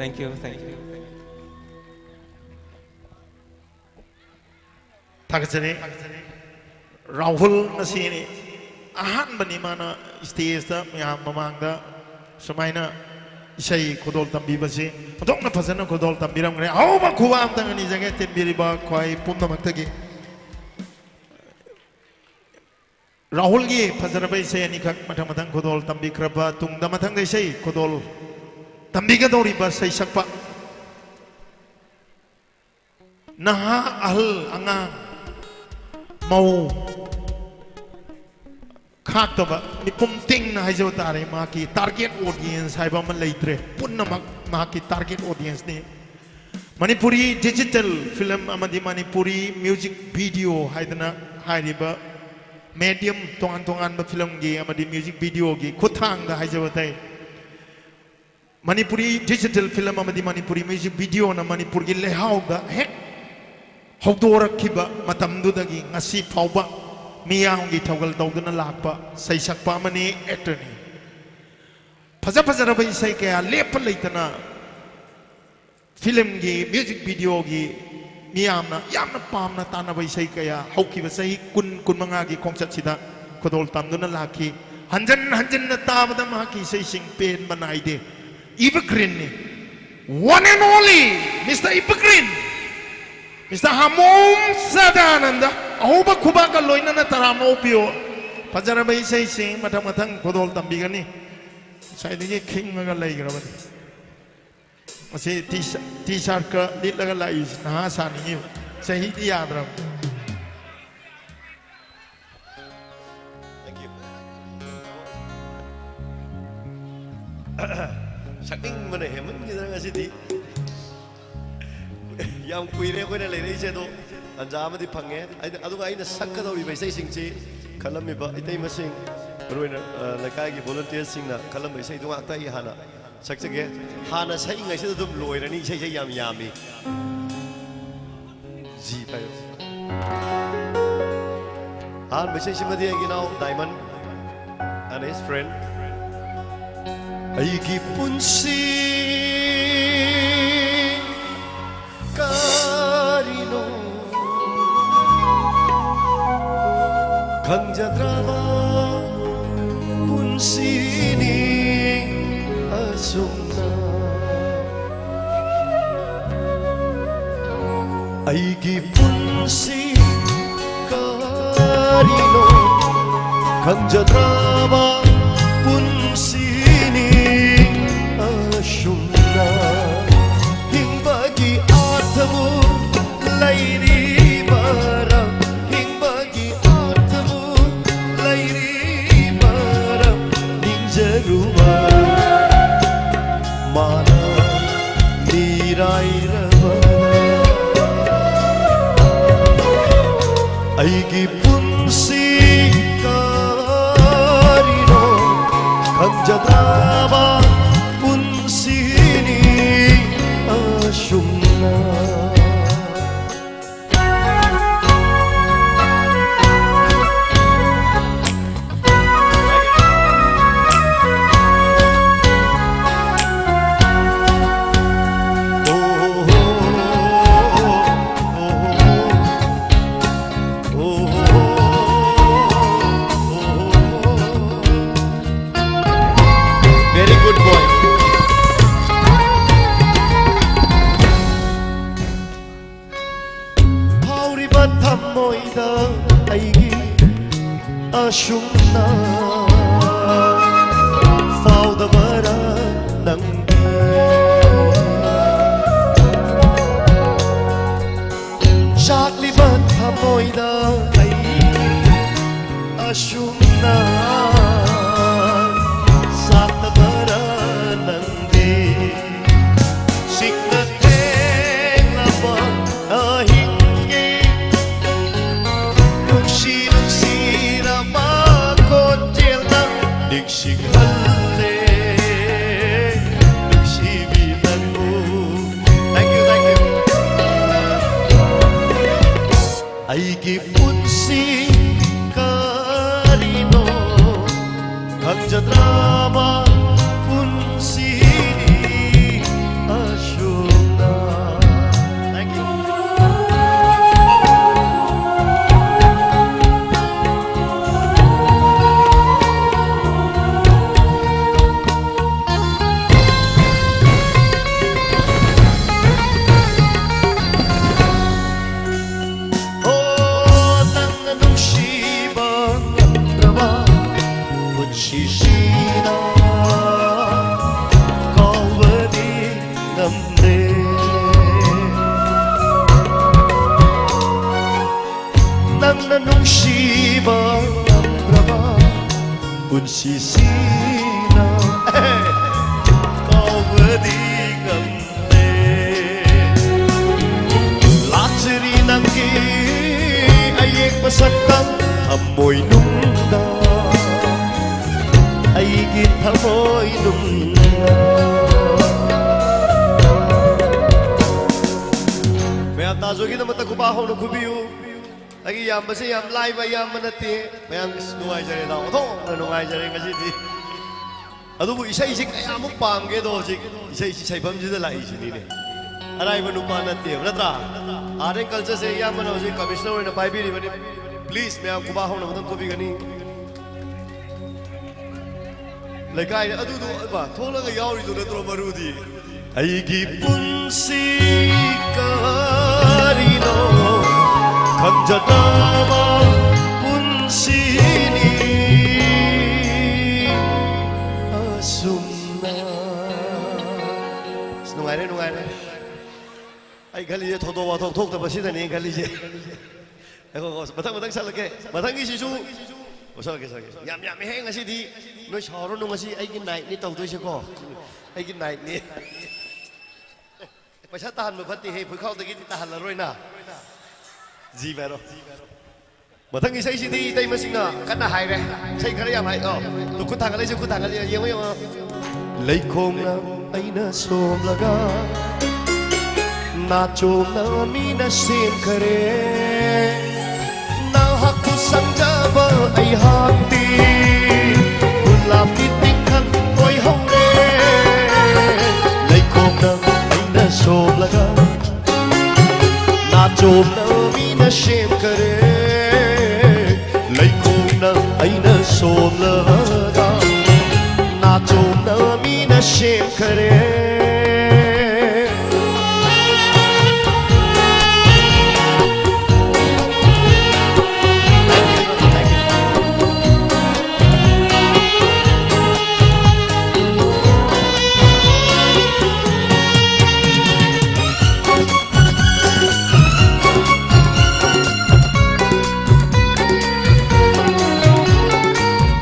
Thank you, thank you. ꯊꯥꯒꯠꯆꯔꯤ꯫ ꯔꯥꯍꯨꯜ ꯉꯁꯤꯅꯤ ꯑꯍꯥꯟꯕꯅꯤ ꯃꯥꯅ stageꯇ ꯃꯌꯥꯝ ꯃꯃꯥꯡꯗ ꯁꯨꯃꯥꯏꯅ ꯏꯁꯩ ꯈꯨꯗꯣꯜ ꯇꯝꯕꯤꯕꯁꯤ꯫ ꯑꯣꯟꯊꯣꯛꯅ ꯐꯖꯅ ꯈꯨꯗꯣꯜ ꯇꯝꯕꯤꯔꯝꯈ꯭ꯔꯦ꯫ ꯑꯍꯧꯕ ꯈꯨꯕꯥꯛ ꯑꯝꯇꯪ ꯅꯤꯖꯒꯦ ꯇꯤꯟꯕꯤꯔꯤꯕ ꯈ꯭ꯋꯥꯏ ꯄꯨꯝꯅꯃꯛꯇꯒꯤ꯫ ꯔꯥꯍꯨꯜꯒꯤ ꯐꯖꯔꯕ ꯏꯁꯩ ꯑꯅꯤꯈꯛ ꯃꯊꯪ ꯃꯊꯪ ꯈꯨꯗꯣꯜ ꯇꯝꯕꯤꯈ꯭ꯔꯕ ꯇꯨꯡꯗ, ꯃꯊꯪꯗ ꯏꯁꯩ ꯈꯨꯗꯣꯜ ꯇꯝꯕꯤꯒꯗꯧꯔꯤꯕ ꯁꯩꯁꯛꯄ ꯅꯍꯥ, ꯑꯍꯜ, ꯑꯉꯥꯡ, ꯃꯧ ꯈꯥꯛꯇꯕ, ꯃꯤꯄꯨꯝ ꯇꯤꯡꯅ ꯍꯥꯏꯖꯕ ꯇꯥꯔꯦ, ꯃꯍꯥꯛꯀꯤ target audience ꯍꯥꯏꯕ ꯑꯃ ꯂꯩꯇ꯭ꯔꯦ꯫ ꯄꯨꯝꯅꯃꯛ ꯃꯍꯥꯛꯀꯤ target audienceꯅꯤ꯫ ꯃꯅꯤꯄꯨꯔꯤ digital film ꯑꯃꯗꯤ ꯃꯅꯤꯄꯨꯔꯤ music video ꯍꯥꯏꯗꯅ ꯍꯥꯏꯔꯤꯕ medium, ꯇꯣꯉꯥꯟ ꯇꯣꯉꯥꯟꯕ filmꯒꯤ ꯑꯃꯗꯤ music videoꯒꯤ ꯈꯨꯠꯊꯥꯡꯗ ꯍꯥꯏꯖꯕ ꯇꯥꯏ꯫ ꯃꯅꯤꯄꯨꯔꯤ digital film ꯑꯃꯗꯤ ꯃꯅꯤꯄꯨꯔꯤ music videoꯅ ꯃꯅꯤꯄꯨꯔꯒꯤ ꯂꯩꯍꯥꯎꯗ ꯍꯦꯛ ꯍꯧꯗꯣꯔꯛꯈꯤꯕ ꯃꯇꯝꯗꯨꯗꯒꯤ ꯉꯁꯤ ꯐꯥꯎꯕ ꯃꯤꯌꯥꯝꯒꯤ ꯊꯧꯒꯜ ꯇꯧꯗꯨꯅ ꯂꯥꯛꯄ ꯁꯩꯁꯛꯄ ꯑꯃꯅꯤ, actorꯅꯤ꯫ ꯐꯖ ꯐꯖꯔꯕ ꯏꯁꯩ ꯀꯌꯥ ꯂꯦꯞꯄ ꯂꯩꯇꯅ ꯐꯤꯂꯝꯒꯤ ꯃ꯭ꯌꯨꯖꯤꯛ ꯚꯤꯗꯤꯑꯣꯒꯤ ꯃꯤꯌꯥꯝꯅ ꯌꯥꯝꯅ ꯄꯥꯝꯅ ꯇꯥꯅꯕ ꯏꯁꯩ ꯀꯌꯥ ꯍꯧꯈꯤꯕ ꯆꯍꯤ ꯀꯨꯟ, ꯀꯨꯟꯃꯉꯥꯒꯤ ꯈꯣꯡꯆꯠꯁꯤꯗ ꯈꯨꯗꯣꯜ ꯇꯝꯗꯨꯅ ꯂꯥꯛꯈꯤ꯫ ꯍꯟꯖꯟ ꯍꯟꯖꯟꯅ ꯇꯥꯕꯗ ꯃꯍꯥꯛꯀꯤ ꯏꯁꯩꯁꯤꯡ ꯄꯦꯟꯕ ꯅꯥꯏꯗꯦ꯫ Evergreenꯅꯤ꯫ One and only Mister Evergreen, Mister ꯍꯥꯃꯣꯝ Sadananda. ꯑꯍꯧꯕ ꯈꯨꯕꯥꯛꯀ ꯂꯣꯏꯅꯅ ꯇꯔꯥꯝꯅ ꯑꯣꯛꯄꯤꯌꯨ꯫ ꯐꯖꯔꯕ ꯏꯁꯩꯁꯤꯡ ꯃꯊꯪ ꯃꯊꯪ ꯈꯨꯗꯣꯜ ꯇꯝꯕꯤꯒꯅꯤ꯫ ꯉꯁꯥꯏꯗꯒꯤ ꯈꯤꯡꯉꯒ ꯂꯩꯈ꯭ꯔꯕꯅꯤ꯫ ꯃꯁꯤ ꯇꯤ ꯁꯥꯔꯠꯀ ꯂꯤꯠꯂꯒ ꯂꯥꯛꯏꯁꯤ ꯅꯍꯥ ꯁꯥꯅꯤꯡꯉꯤꯕ꯫ ꯆꯍꯤꯗꯤ ꯌꯥꯗ꯭ꯔꯕ꯫ ꯁꯛꯅꯤꯡꯕꯅ ꯍꯦꯟꯃꯟꯈꯤꯗꯅ ꯉꯁꯤꯗꯤ ꯌꯥꯝ ꯀꯨꯏꯔꯦ ꯑꯩꯈꯣꯏꯅ ꯂꯩꯔꯛꯏꯁꯦ꯫ ꯑꯗꯣ ꯇꯥꯟꯖꯥ ꯑꯃꯗꯤ ꯐꯪꯉꯦ꯫ ꯑꯩꯅ, ꯑꯗꯨꯒ ꯑꯩꯅ ꯁꯛꯀꯗꯧꯔꯤꯕ ꯏꯁꯩꯁꯤꯡꯁꯤ ꯈꯜꯂꯝꯃꯤꯕ ꯏꯇꯩꯃꯁꯤꯡ, ꯃꯔꯨꯑꯣꯏꯅ, ꯑ, ꯂꯩꯀꯥꯏꯒꯤ volunteerꯁꯤꯡꯅ ꯈꯜꯂꯝꯕ ꯏꯁꯩꯗꯨ ꯉꯥꯛꯇ ꯑꯩ ꯍꯥꯟꯅ ꯁꯛꯆꯒꯦ꯫ ꯍꯥꯟꯅ ꯁꯛꯏꯉꯩꯁꯤꯗ ꯑꯗꯨꯝ ꯂꯣꯏꯔꯅꯤ, ꯏꯁꯩꯁꯦ ꯌꯥꯝ ꯌꯥꯝꯃꯤ꯫ ꯖꯤ ꯄꯥꯏꯌꯨ꯫ ꯑꯍꯥꯟꯕ ꯏꯁꯩꯁꯤꯃꯗꯤ ꯑꯩꯒꯤ ꯏꯅꯥꯎ Diamond and his friend꯫ ꯑꯩꯒꯤ ꯄꯨꯟꯁꯤ ꯀꯔꯤꯅꯣ ꯈꯪꯖꯗ꯭ꯔꯕ ꯄꯨꯟꯁꯤꯅꯤ ꯑꯁꯨꯝꯅ꯫ ꯑꯩꯒꯤ ꯄꯨꯟꯁꯤ ꯀꯔꯤꯅꯣ ꯈꯪꯖꯗ꯭ꯔꯕ ꯄꯨꯟꯁꯤꯅꯤ ꯑꯁꯨꯝꯅ꯫ ꯍꯤꯡꯕꯒꯤ ꯑꯥꯔꯊꯕꯨ ꯂꯩꯔꯤꯕꯔꯥ? ꯍꯤꯡꯕꯒꯤ ꯑꯥꯔꯊꯕꯨ ꯂꯩꯔꯤꯕꯔꯥ? ꯅꯤꯡꯖꯔꯨꯕ ꯃꯥꯅ ꯃꯤꯔꯥꯏꯔꯕꯅ꯫ ꯑꯩꯒꯤ ꯄꯨꯟꯁꯤ ꯀꯔꯤꯅꯣ ꯈꯪꯖꯗ꯭ꯔꯕ ꯄꯨꯟꯁꯤꯅꯤ ꯑꯁꯨꯝꯅ꯫ ꯁꯤꯁꯤꯅ ꯀꯥꯎꯕꯗꯤ ꯉꯝꯗꯦ꯫ ꯂꯥꯛꯆꯔꯤ ꯅꯪꯒꯤ ꯑꯌꯦꯛꯄ ꯁꯛꯇꯝ ꯊꯃꯣꯏꯅꯨꯡꯗ, ꯑꯩꯒꯤ ꯊꯃꯣꯏꯅꯨꯡꯗ꯫ ꯃꯌꯥꯝ ꯇꯥꯖꯣꯏꯒꯤꯗꯃꯛꯇ ꯈꯨꯕꯥꯛ ꯍꯧꯅ ꯈꯨꯕꯤꯌꯨ꯫ ꯑꯩꯒꯤ ꯏꯌꯥꯝꯕꯁꯦ ꯌꯥꯝ ꯂꯥꯏꯕ ꯏꯌꯥꯝꯕ ꯅꯠꯇꯦ꯫ ꯃꯌꯥꯝ ꯑꯁ ꯅꯨꯡꯉꯥꯏꯖꯔꯦꯗ, ꯑꯣꯟꯊꯣꯛꯅ ꯅꯨꯡꯉꯥꯏꯖꯔꯦ ꯉꯁꯤꯗꯤ꯫ ꯑꯗꯨꯕꯨ ꯏꯁꯩꯁꯤ ꯀꯌꯥꯃꯨꯛ ꯄꯥꯝꯒꯦꯗꯣ ꯍꯧꯖꯤꯛ ꯏꯁꯩꯁꯤ ꯁꯩꯐꯝꯁꯤꯗ ꯂꯥꯛꯏꯁꯤꯅꯤꯅꯦ꯫ ꯑꯔꯥꯏꯕ ꯅꯨꯄꯥ ꯅꯠꯇꯦꯕ, ꯅꯠꯇ꯭ꯔꯥ? Art and Cultureꯁꯦ ꯏꯌꯥꯝꯕꯅ ꯍꯧꯖꯤꯛ commissioner ꯑꯣꯏꯅ ꯄꯥꯏꯕꯤꯔꯤꯕꯅꯤ꯫ Please ꯃꯌꯥꯝ ꯈꯨꯕꯥꯛ ꯍꯧꯅ ꯑꯃꯨꯛꯇꯪ ꯈꯨꯕꯤꯒꯅꯤ꯫ ꯂꯩꯀꯥꯏꯗ ꯑꯗꯨꯗꯣ ꯊꯣꯛꯂꯒ ꯌꯥꯎꯔꯤꯗꯨ ꯅꯠꯇ꯭ꯔꯣ ꯃꯔꯨꯗꯤ? ꯑꯩꯒꯤ ꯄꯨꯟꯁꯤ ꯀꯔꯤꯅꯣ ꯈꯪꯖꯗꯕ ꯄꯨꯟꯁꯤꯅꯤ ꯑꯁꯨꯝꯅ꯫ ꯑꯁ, ꯅꯨꯡꯉꯥꯏꯔꯦ, ꯅꯨꯡꯉꯥꯏꯔꯦ꯫ ꯑꯩ ꯈꯜꯂꯤꯁꯦ ꯊꯧꯗꯣꯛ ꯋꯥꯊꯣꯛ ꯊꯣꯛꯇꯕꯁꯤꯗꯅꯦ ꯈꯜꯂꯤꯁꯦ꯫ ꯉꯥꯏꯈꯣ, ꯉꯥꯏꯈꯣ, ꯃꯊꯪ, ꯃꯊꯪ ꯁꯛꯂꯛꯀꯦ꯫ ꯃꯊꯪꯒꯤꯁꯤꯁꯨ, ꯑꯣ, ꯁꯛꯂꯛꯀꯦ, ꯁꯛꯂꯛꯀꯦ꯫ ꯌꯥꯝ ꯌꯥꯝꯃꯦꯍꯦ ꯉꯁꯤꯗꯤ꯫ ꯅꯣꯏ ꯁꯥꯎꯔꯅꯨ, ꯉꯁꯤ ꯑꯩꯒꯤ nightꯅꯤ ꯇꯧꯗꯣꯏꯁꯦꯀꯣ꯫ ꯑꯩꯒꯤ nightꯅꯤ꯫ ꯄꯩꯁꯥ ꯇꯥꯍꯟꯕ ꯐꯠꯇꯦꯍꯦ, ꯐꯨꯏꯈꯥꯎꯗꯒꯤꯗꯤ ꯇꯥꯍꯜꯂꯔꯣꯏꯅ꯫ ꯖꯤ ꯚꯥꯏꯔꯣ꯫ ꯃꯊꯪꯒꯤ ꯏꯁꯩꯁꯤꯗꯤ ꯏꯇꯩꯃꯁꯤꯡꯅ ꯀꯟꯅ ꯍꯥꯏꯔꯦ꯫ ꯏꯁꯩ ꯈꯔ ꯌꯥꯝ ꯍꯥꯏ-, ꯑꯣ꯫ ꯇꯨ, ꯈꯨꯠ ꯊꯥꯡꯒꯠꯂꯛꯏꯁꯦ, ꯈꯨꯠ ꯊꯥꯡꯒꯠꯂꯛꯏ, ꯌꯦꯡꯉꯣ, ꯌꯦꯡꯉꯣ꯫ ꯂꯩꯈꯣꯝꯅ ꯑꯩꯅ ꯁꯣꯝꯂꯒ ꯅꯥꯆꯣꯝꯅ ꯃꯤꯅ ꯁꯦꯝꯈꯔꯦ꯫ ꯅꯍꯥꯛꯄꯨ ꯁꯪꯖꯕ ꯑꯩꯍꯥꯛꯇꯤ ꯒꯨꯂꯥꯞꯀꯤ ꯇꯤꯡꯈꯪ ꯑꯣꯏꯍꯧꯔꯦ꯫ ꯂꯩꯈꯣꯝꯅ ꯑꯩꯅ ꯁꯣꯝꯂꯒ ꯅꯥꯆꯣꯝꯅ ꯃꯤꯅ ꯁꯦꯝꯈꯔꯦ꯫ ꯂꯩꯈꯣꯝꯅ ꯑꯩꯅ ꯁꯣꯝꯂꯒ ꯅꯥꯆꯣꯝꯅ ꯃꯤꯅ ꯁꯦꯝꯈꯔꯦ꯫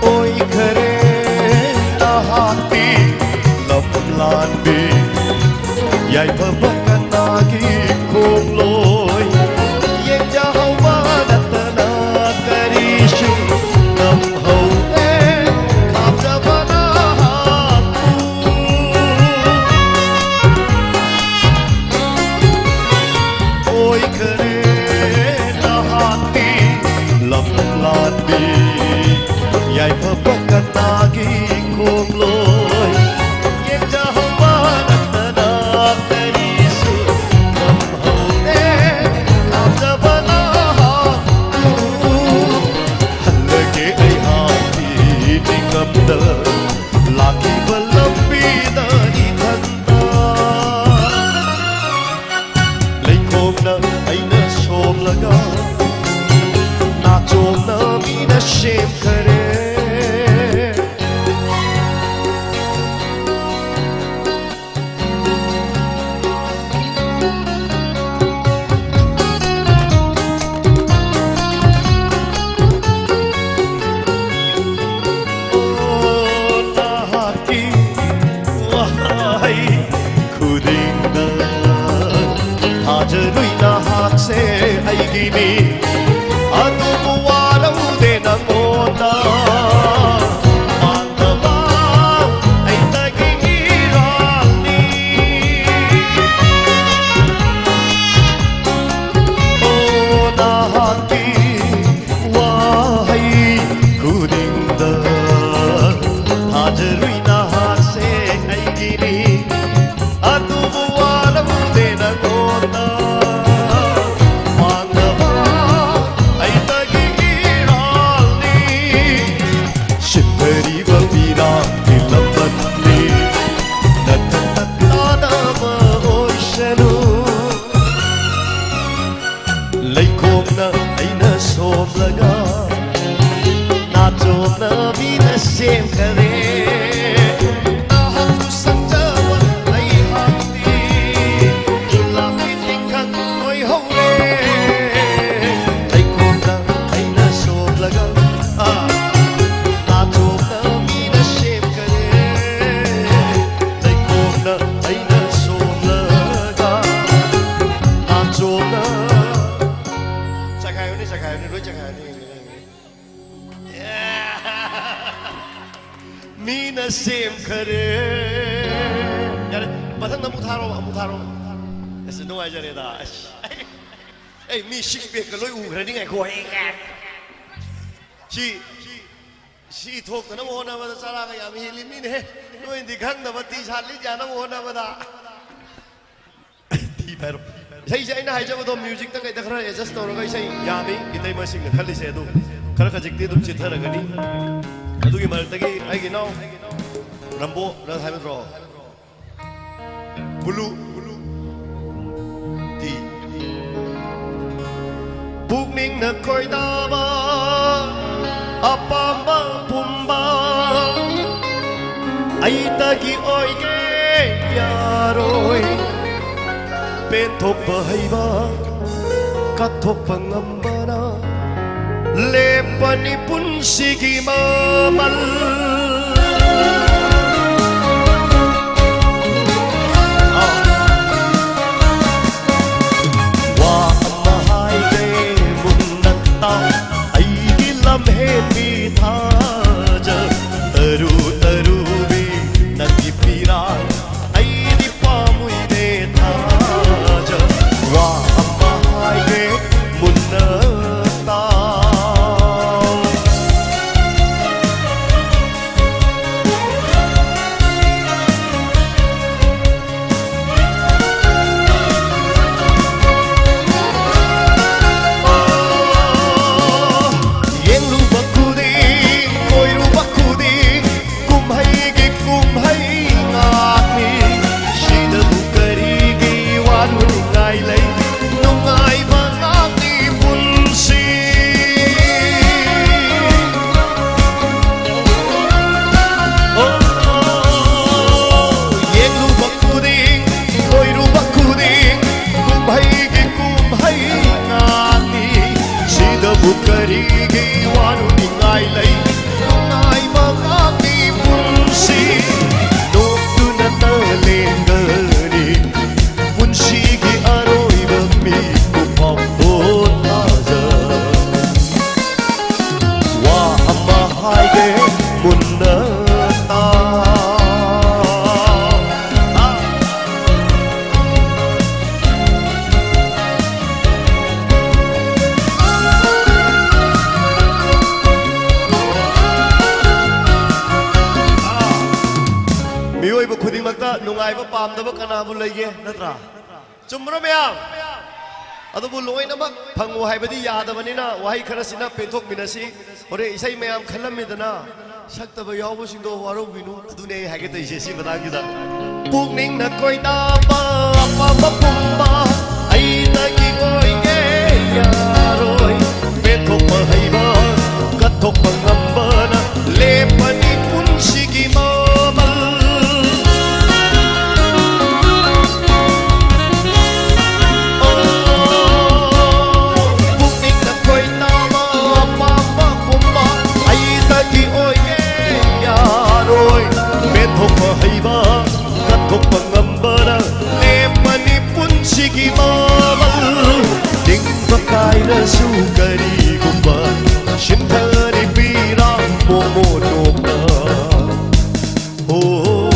ꯑꯣꯏꯈꯔꯦ ꯄꯥꯟꯕꯤ, ꯌꯥꯏꯐꯕ ꯀꯅꯥꯒꯤ ꯈꯣꯡꯂꯣꯏ? ꯌꯦꯡꯖꯍꯧꯕ ꯅꯠꯇꯅ ꯀꯔꯤꯁꯨ ꯉꯝꯍꯧꯗꯦ꯫ ꯈꯥꯝꯖꯕ ꯅꯍꯥꯛꯄꯨ ꯑꯣꯏꯈꯔꯦ ꯅꯍꯥꯛꯀꯤ ꯂꯝꯂꯥꯟꯕꯤ꯫ ꯌꯥꯏꯐꯕ ꯀꯅꯥꯒꯤ ꯈꯣꯡꯂꯣꯏ? ꯌꯦꯡꯖꯍꯧꯕ ꯅꯠꯇꯅ ꯀꯔꯤꯁꯨ ꯉꯝꯍꯧꯗꯦ꯫ ꯈꯥꯝꯖꯕ ꯅꯍꯥꯛꯄꯨ ꯍꯜꯂꯒꯦ ꯑꯩꯍꯥꯛꯀꯤ ꯅꯤꯡꯉꯝꯗ ꯂꯥꯛꯈꯤꯕ ꯂꯝꯕꯤꯗ ꯏꯊꯟꯇ꯫ ꯂꯩꯈꯣꯝꯅ ꯑꯩꯅ ꯁꯣꯝꯂꯒ ꯅꯥꯆꯣꯝꯅ ꯃꯤꯅ ꯁꯦꯝꯈꯔꯦ꯫ ꯑꯣ, ꯅꯍꯥꯛꯀꯤ ꯋꯥꯍꯩ ꯈꯨꯗꯤꯡꯗ ꯊꯥꯖꯔꯨꯏ ꯅꯍꯥꯛꯁꯦ ꯑꯩꯒꯤꯅꯤ꯫ ꯑꯗꯨꯕꯨ ꯋꯥꯔꯧꯗꯦ ꯅꯉꯣꯟꯗ ꯄꯥꯟꯗꯕ ꯑꯩꯇꯒꯤ ꯏꯔꯥꯜꯅꯤ꯫ ꯑꯣ, ꯅꯍꯥꯛꯀꯤ ꯋꯥꯍꯩ ꯈꯨꯗꯤꯡꯗ ꯊꯥꯖꯔꯨꯏ ꯅꯍꯥꯛꯁꯦ ꯑꯩꯒꯤꯅꯤ꯫ ꯑꯗꯨꯕꯨ ꯋꯥꯔꯧꯗꯦ ꯅꯉꯣꯟꯗ ꯄꯥꯟꯗꯕ ꯑꯩꯇꯒꯤ ꯏꯔꯥꯜꯅꯤ꯫ ꯁꯤꯊꯔꯤꯕ ꯄꯤꯔꯥꯡꯒꯤ ꯂꯝꯕꯟꯅꯤ ꯅꯊꯟꯇ ꯇꯥꯗꯕ ꯑꯣꯏꯁꯅꯨ꯫ ꯂꯩꯈꯣꯝꯅ ꯑꯩꯅ ꯁꯣꯝꯂꯒ ꯅꯥꯆꯣꯝꯅ ꯃꯤꯅ ꯁꯦꯝꯈꯔꯦ꯫ ꯅꯍꯥꯛꯄꯨ ꯁꯛꯆꯕ ꯑꯩꯍꯥꯛꯇꯤ ꯂꯥꯛꯀꯤ ꯇꯤꯡꯈꯪ ꯑꯣꯏꯍꯧꯔꯦ꯫ ꯂꯩꯈꯣꯝꯅ ꯑꯩꯅ ꯁꯣꯝꯂꯒ, ꯑꯥ, ꯅꯥꯆꯣꯝꯅ ꯃꯤꯅ ꯁꯦꯝꯈꯔꯦ꯫ ꯂꯩꯈꯣꯝ ꯑꯃꯨꯛ ꯊꯥꯔꯣ꯫ ꯑꯁ, ꯅꯨꯡꯉꯥꯏꯖꯔꯦꯗ꯫ ꯑꯁ, ꯑꯩ, ꯑꯩ ꯃꯤ six packꯀ ꯂꯣꯏ ꯎꯈ꯭ꯔꯅꯤ, ꯉꯥꯏꯈꯣ꯫ ꯑꯩ, ꯁꯤ, ꯁꯤ ꯊꯣꯛꯇꯅꯕ ꯍꯣꯠꯅꯕꯗ ꯆꯔꯥꯒ ꯌꯥꯝ ꯍꯦꯜꯂꯤ ꯃꯤꯅꯦꯍꯦ꯫ ꯅꯣꯏꯅꯗꯤ ꯈꯪꯗꯕ, ꯇꯤ ꯁꯥꯠꯂꯤ ꯌꯥꯅꯕ ꯍꯣꯠꯅꯕꯗ꯫ ꯊꯤ ꯐꯥꯏꯔꯣ꯫ ꯏꯁꯩꯁꯦ ꯑꯩꯅ ꯍꯥꯏꯖꯕꯗꯣ musicꯇ ꯀꯩꯗ ꯈꯔ adjust ꯇꯧꯔꯒ ꯏꯁꯩ ꯌꯥꯝꯃꯤ ꯏꯇꯩꯃꯁꯤꯡꯅ ꯈꯜꯂꯤꯁꯦ, ꯑꯗꯨ ꯈꯔ ꯈꯖꯤꯛꯇꯤ ꯑꯗꯨꯝ ꯆꯤꯠꯊꯔꯒꯅꯤ꯫ ꯑꯗꯨꯒꯤ ꯃꯔꯛꯇꯒꯤ ꯑꯩꯒꯤ ꯏꯅꯥꯎ ꯔꯝꯕꯣ, ꯅꯪ ꯍꯥꯏꯕ ꯅꯠꯇ꯭ꯔꯣ? Blue, blue. ꯇꯤ꯫ ꯄꯨꯛꯅꯤꯡꯅ ꯈꯣꯏꯗꯥꯕ ꯑꯄꯥꯝꯕ ꯄꯨꯝꯕ ꯑꯩꯇꯒꯤ ꯑꯣꯏꯒꯦ ꯌꯥꯔꯣꯏ꯫ ꯄꯦꯟꯊꯣꯛꯄ ꯍꯩꯕ, ꯀꯠꯊꯣꯛꯄ ꯉꯝꯕꯅ ꯂꯦꯞꯄꯅꯤ ꯄꯨꯟꯁꯤꯒꯤ ꯃꯃꯜ꯫ ꯋꯥ ꯑꯃ ꯍꯥꯏꯒꯦ ꯃꯨꯟꯅ ꯇꯥꯎ, ꯑꯩꯒꯤ ꯂꯝꯍꯦꯟꯕꯤ ꯊꯥꯖ, ꯇꯔꯨ ꯇꯔꯨꯕꯤ ꯅꯪꯒꯤ ꯄꯤꯔꯥꯡ ꯑꯩꯗꯤ ꯄꯥꯝꯃꯨꯏꯅꯦ ꯊꯥꯖ꯫ ꯋꯥ ꯑꯃ ꯍꯥꯏꯒꯦ ꯃꯨꯟꯅ ꯇꯥꯎ꯫ ꯌꯦꯡꯂꯨꯕ ꯈꯨꯗꯤꯡ, ꯀꯣꯏꯔꯨꯕ ꯈꯨꯗꯤꯡ, ꯀꯨꯝꯍꯩꯒꯤ ꯀꯨꯝꯍꯩ ꯉꯥꯛꯅꯤ꯫ ꯁꯤꯗꯕꯨ ꯀꯔꯤꯒꯤ ꯋꯥꯔꯨꯅꯤꯡꯉꯥꯏ ꯂꯩ? ꯅꯨꯡꯉꯥꯏꯕ ꯉꯥꯛꯅꯤ ꯄꯨꯟꯁꯤ꯫ ꯌꯦꯡꯂꯨꯕ ꯈꯨꯗꯤꯡ, ꯀꯣꯏꯔꯨꯕ ꯈꯨꯗꯤꯡ, ꯀꯨꯝꯍꯩꯒꯤ ꯀꯨꯝꯍꯩ ꯉꯥꯛꯅꯤ꯫ ꯁꯤꯗꯕꯨ ꯀꯔꯤꯒꯤ ꯋꯥꯔꯨꯅꯤꯡꯉꯥꯏ ꯂꯩ? ꯅꯨꯡꯉꯥꯏꯕ ꯉꯥꯛꯅꯤ ꯄꯨꯟꯁꯤ꯫ ꯅꯣꯛꯇꯨꯅꯇ ꯂꯦꯟꯒꯅꯤ ꯄꯨꯟꯁꯤꯒꯤ ꯑꯔꯣꯏꯕ ꯃꯤꯀꯨꯞ ꯐꯥꯎꯕ ꯊꯥꯖ꯫ ꯋꯥ ꯑꯃ ꯍꯥꯏꯒꯦ ꯃꯨꯟꯅ ꯇꯥꯎ꯫ ꯑꯥ꯫ ꯅꯨꯡꯉꯥꯏꯕ ꯄꯥꯝꯗꯕ ꯀꯅꯥꯕꯨ ꯂꯩꯒꯦ, ꯅꯠꯇ꯭ꯔꯥ? ꯆꯨꯝꯕ꯭ꯔꯣ ꯃꯌꯥꯝ? ꯑꯗꯨꯕꯨ ꯂꯣꯏꯅꯃꯛ ꯐꯪꯉꯨ ꯍꯥꯏꯕꯗꯤ ꯌꯥꯗꯕꯅꯤꯅ ꯋꯥꯍꯩ ꯈꯔꯁꯤꯅ ꯄꯦꯟꯊꯣꯛꯃꯤꯟꯅꯁꯤ꯫ ꯍꯣꯔꯦꯟ ꯏꯁꯩ ꯃꯌꯥꯝ ꯈꯜꯂꯝꯃꯤꯗꯅ, ꯁꯛꯇꯕ ꯌꯥꯎꯕꯁꯤꯡꯗꯣ ꯋꯥꯔꯧꯕꯤꯅꯨ꯫ ꯑꯗꯨꯅꯦ ꯑꯩ ꯍꯥꯏꯒꯦ ꯇꯧꯔꯤꯁꯦ ꯁꯤ ꯃꯇꯥꯡꯁꯤꯗ꯫ ꯄꯨꯛꯅꯤꯡꯅ ꯈꯣꯏꯗꯥꯕ ꯑꯄꯥꯝꯕ ꯄꯨꯝꯕ ꯑꯩꯅꯒꯤ ꯑꯣꯏꯒꯦ ꯌꯥꯔꯣꯏ꯫ ꯄꯦꯟꯊꯣꯛꯄ ꯍꯩꯕ, ꯀꯠꯊꯣꯛꯄ ꯉꯝꯕꯅ ꯂꯦꯞꯄꯅꯤ ꯄꯨꯟꯁꯤꯒꯤ ꯃꯃꯜ꯫ ꯄꯨꯛꯅꯤꯡꯗ ꯈꯣꯏꯗꯥꯕ ꯑꯄꯥꯝꯕ ꯄꯨꯝꯕ ꯑꯩꯗꯒꯤ ꯑꯣꯏꯒꯦ ꯌꯥꯔꯣꯏ꯫ ꯄꯦꯟꯊꯣꯛꯄ ꯍꯩꯕ, ꯀꯠꯊꯣꯛꯄ ꯉꯝꯕꯅ ꯂꯦꯞꯄꯅꯤ ꯄꯨꯟꯁꯤꯒꯤ ꯃꯃꯜ꯫ ꯅꯤꯡꯕ ꯀꯥꯏꯔꯁꯨ ꯀꯔꯤꯒꯨꯝꯕ ꯁꯤꯟꯊꯔꯤ ꯄꯤꯔꯥꯡ ꯃꯣꯃꯣ ꯅꯣꯛꯅ꯫ ꯑꯣ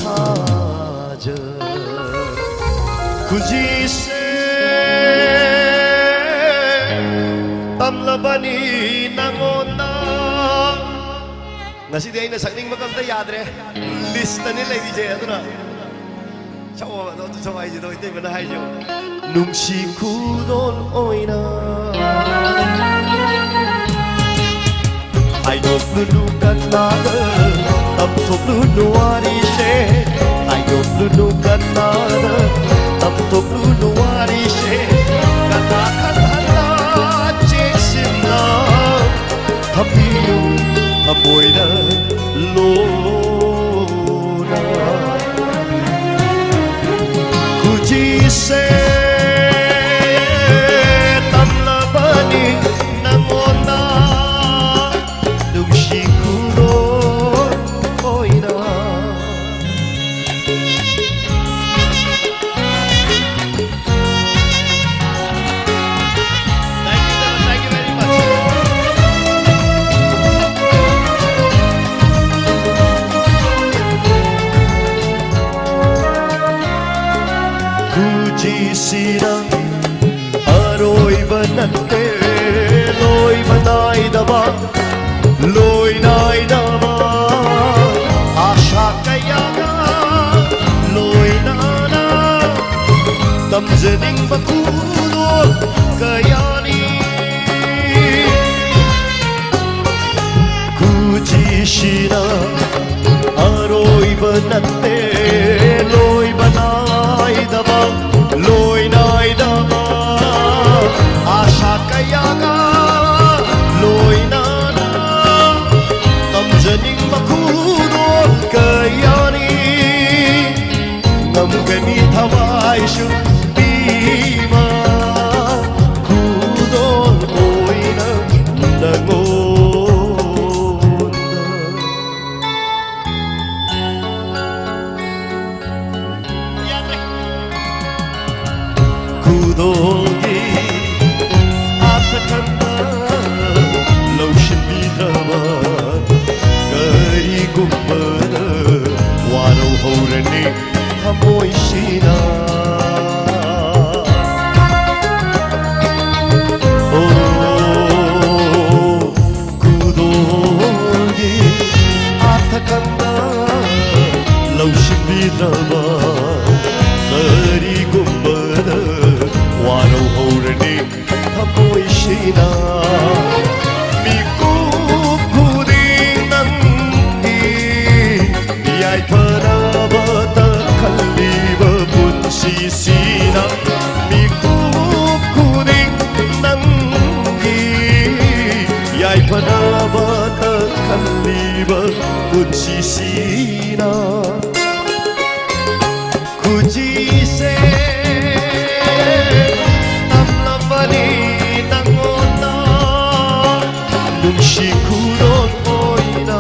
ꯊꯥꯖ ꯈꯨꯖꯤꯁꯦ ꯇꯝꯂꯕꯅꯤ ꯅꯪꯉꯣꯟꯗ꯫ ꯉꯁꯤꯗꯤ ꯑꯩꯅ ꯁꯛꯅꯤꯡꯕꯒ ꯑꯝꯇ ꯌꯥꯗ꯭ꯔꯦ, ꯂꯤꯁꯇꯅꯤ ꯂꯩꯔꯤꯁꯦ꯫ ꯑꯗꯨꯅ ꯁꯛꯑꯣ, ꯑꯗꯣ ꯑꯗꯨ ꯁꯛꯑꯣ ꯍꯥꯏꯁꯤꯗꯣ ꯏꯇꯩꯃꯅ ꯍꯥꯏꯁꯦ꯫ ꯅꯨꯡꯁꯤ ꯈꯨꯗꯣꯜ ꯑꯣꯏꯅ ꯍꯥꯏꯗꯣꯛꯂꯨꯅꯨ ꯀꯅꯥꯗ, ꯇꯝꯊꯣꯛꯂꯨꯅꯨ ꯋꯥꯔꯤꯁꯦ꯫ ꯍꯥꯏꯗꯣꯛꯂꯨꯅꯨ ꯀꯅꯥꯗ, ꯇꯝꯊꯣꯛꯂꯨꯅꯨ ꯋꯥꯔꯤꯁꯦ꯫ ꯀꯅꯥ ꯈꯪꯍꯟꯅ ꯆꯦꯛꯁꯤꯟꯅ ꯊꯝꯕꯤꯌꯨ ꯊꯃꯣꯏꯅ ꯂꯣꯟꯅ꯫ ꯈꯨꯖꯤꯁꯦ ꯇꯝꯂꯕꯅꯤ ꯅꯪꯉꯣꯟꯗ ꯅꯨꯡꯁꯤ ꯈꯨꯗꯣꯜ ꯑꯣꯏꯅ꯫ Thank you, sir. Thank you very much. ꯈꯨꯖꯤꯁꯤꯅ ꯑꯔꯣꯏꯕ ꯅꯠꯇꯦ, ꯂꯣꯏꯕ ꯅꯥꯏꯗꯕ, ꯂꯣꯏ ꯅꯥꯏꯗꯕ ꯑꯥꯁꯥ ꯀꯌꯥ ꯅꯠꯇꯦ ꯂꯣꯏꯕ ꯅꯥꯏꯗꯕ, ꯂꯣꯏ ꯅꯥꯏꯗꯕ ꯑꯥꯁꯥ ꯀꯌꯥꯒ ꯂꯣꯏꯅꯅ ꯇꯝꯖꯅꯤꯡꯕ ꯈꯨꯗꯣꯜ ꯀꯌꯥꯅꯤ꯫ ꯉꯝꯒꯅꯤ ꯊꯋꯥꯏꯁꯨ ꯄꯤꯕ ꯈꯨꯗꯣꯜ ꯑꯣꯏꯅ ꯅꯉꯣꯟꯗ꯫ ꯈꯨꯗꯣꯜꯒꯤ ꯑꯥꯊ ꯈꯪꯅ ꯂꯧꯁꯤꯟꯕꯤꯗ꯭ꯔꯕ ꯀꯔꯤꯒꯨꯝꯕꯗ ꯋꯥꯔꯧꯍꯧꯔꯅꯤ ꯊꯃꯣꯏꯁꯤꯅ꯫ ꯑꯣ, ꯈꯨꯗꯣꯜꯒꯤ ꯑꯥꯊ ꯈꯪꯅ ꯂꯧꯁꯤꯟꯕꯤꯗ꯭ꯔꯕ ꯀꯔꯤꯒꯨꯝꯕꯗ ꯋꯥꯔꯧꯍꯧꯔꯅꯤ ꯊꯃꯣꯏꯁꯤꯅ꯫ ꯃꯤꯀꯨꯞ ꯈꯨꯗꯤꯡ ꯅꯪꯒꯤ ꯌꯥꯏꯐꯅꯕꯇ ꯈꯜꯂꯤꯕ ꯄꯨꯟꯁꯤꯁꯤꯅ꯫ ꯃꯤꯀꯨꯞ ꯈꯨꯗꯤꯡ ꯅꯪꯒꯤ ꯌꯥꯏꯐꯅꯕꯇ ꯈꯜꯂꯤꯕ ꯄꯨꯟꯁꯤꯁꯤꯅ꯫ ꯈꯨꯖꯤꯁꯦ ꯇꯝꯂꯕꯅꯤ ꯅꯪꯉꯣꯟꯗ ꯅꯨꯡꯁꯤ ꯈꯨꯗꯣꯜ ꯑꯣꯏꯅ,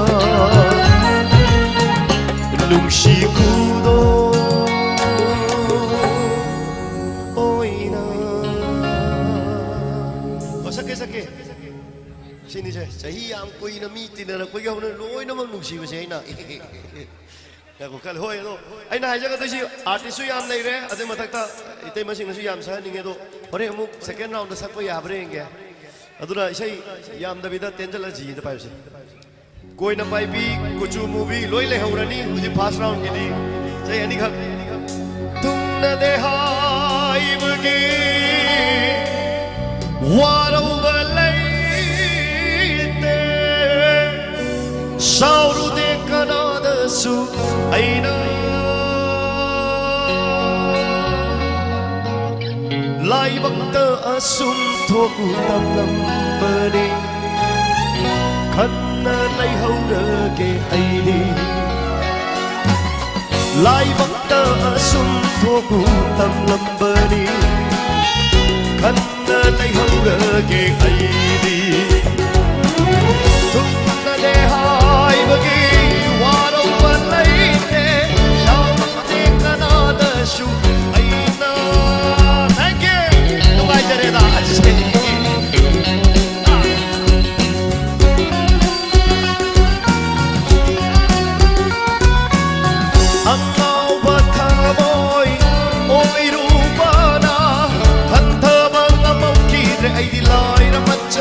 ꯅꯨꯡꯁꯤ ꯈꯨꯗꯣꯜ ꯑꯣꯏꯅ꯫ ꯑꯣ, ꯁꯛꯀꯦ, ꯁꯛꯀꯦ꯫ ꯁꯤꯅꯤꯁꯦ, ꯆꯍꯤ ꯌꯥꯝ ꯀꯨꯏꯅ ꯃꯤ ꯇꯤꯟꯅꯔꯛꯄꯒꯤ ꯍꯧꯅ ꯂꯣꯏꯅꯃꯛ ꯅꯨꯡꯁꯤꯕꯁꯦ ꯑꯩꯅ꯫ ꯉꯥꯏꯈꯣ, ꯈꯜꯂꯤ꯫ ꯍꯣꯏ, ꯑꯗꯣ ꯑꯩꯅ ꯍꯥꯏꯖꯒꯗꯣꯏꯁꯤ ꯑꯥꯔꯇꯤꯁꯁꯨ ꯌꯥꯝ ꯂꯩꯔꯦ, ꯑꯗꯨꯏ ꯃꯊꯛꯇ ꯏꯇꯩꯃꯁꯤꯡꯅꯁꯨ ꯌꯥꯝ ꯁꯛꯍꯟꯅꯤꯡꯉꯦ꯫ ꯑꯗꯣ ꯍꯣꯔꯦꯟ ꯑꯃꯨꯛ ꯁꯦꯀꯦꯟ ꯔꯥꯎꯟꯗ ꯁꯛꯄ ꯌꯥꯕ꯭ꯔꯥ ꯌꯦꯡꯒꯦ꯫ ꯑꯗꯨꯅ ꯏꯁꯩ ꯌꯥꯝꯗꯕꯤꯗ ꯇꯦꯟꯖꯜꯂꯁꯤ꯫ ꯑꯗ ꯄꯥꯏꯕꯁꯦ꯫ ꯀꯣꯏꯅ ꯄꯥꯏꯕꯤ, ꯀꯨꯆꯨ ꯃꯨꯕꯤ ꯂꯣꯏ ꯂꯩꯍꯧꯔꯅꯤ ꯍꯧꯖꯤꯛ ꯐꯥꯔꯁ ꯔꯥꯎꯟꯒꯤꯗꯤ꯫ ꯏꯁꯩ ꯑꯅꯤꯈꯛ꯫ ꯊꯨꯡꯅꯗꯦ ꯍꯥꯏꯕꯒꯤ ꯋꯥꯔꯧꯕ ꯂꯩꯇꯦ꯫ ꯁꯥꯎꯔꯨꯗꯦ ꯀꯅꯥꯗꯁꯨ ꯇ ꯑꯁꯨꯝ ꯊꯣꯛꯎ ꯇꯝꯂꯝꯕꯅꯤ, ꯈꯟꯅ ꯂꯩꯍꯧꯔꯒꯦ ꯑꯩꯗꯤ꯫ ꯂꯥꯏꯕꯛꯇ ꯑꯁꯨꯝ ꯊꯣꯛꯎ ꯇꯝꯂꯝꯕꯅꯤ, ꯈꯟꯅ ꯂꯩꯍꯧꯔꯒꯦ ꯑꯩꯗꯤ꯫ ꯊꯨꯡꯅꯗꯦ ꯍꯥꯏꯕꯒꯤ ꯋꯥꯔꯧꯕ ꯂꯩꯇꯦ, ꯌꯥꯎꯗꯦ ꯀꯅꯥꯗꯁꯨ ꯑꯩꯅ꯫ Thank you. ꯅꯨꯡꯉꯥꯏꯖꯔꯦꯗ ꯑꯁꯤꯗꯤ꯫ ꯑꯉꯥꯎꯕ ꯊꯃꯣꯏ ꯑꯣꯏꯔꯨꯕꯅ ꯍꯟꯊꯕ ꯉꯝꯍꯧꯈꯤꯗ꯭ꯔꯦ꯫ ꯑꯩꯗꯤ ꯂꯥꯏꯔ ꯃꯆꯥ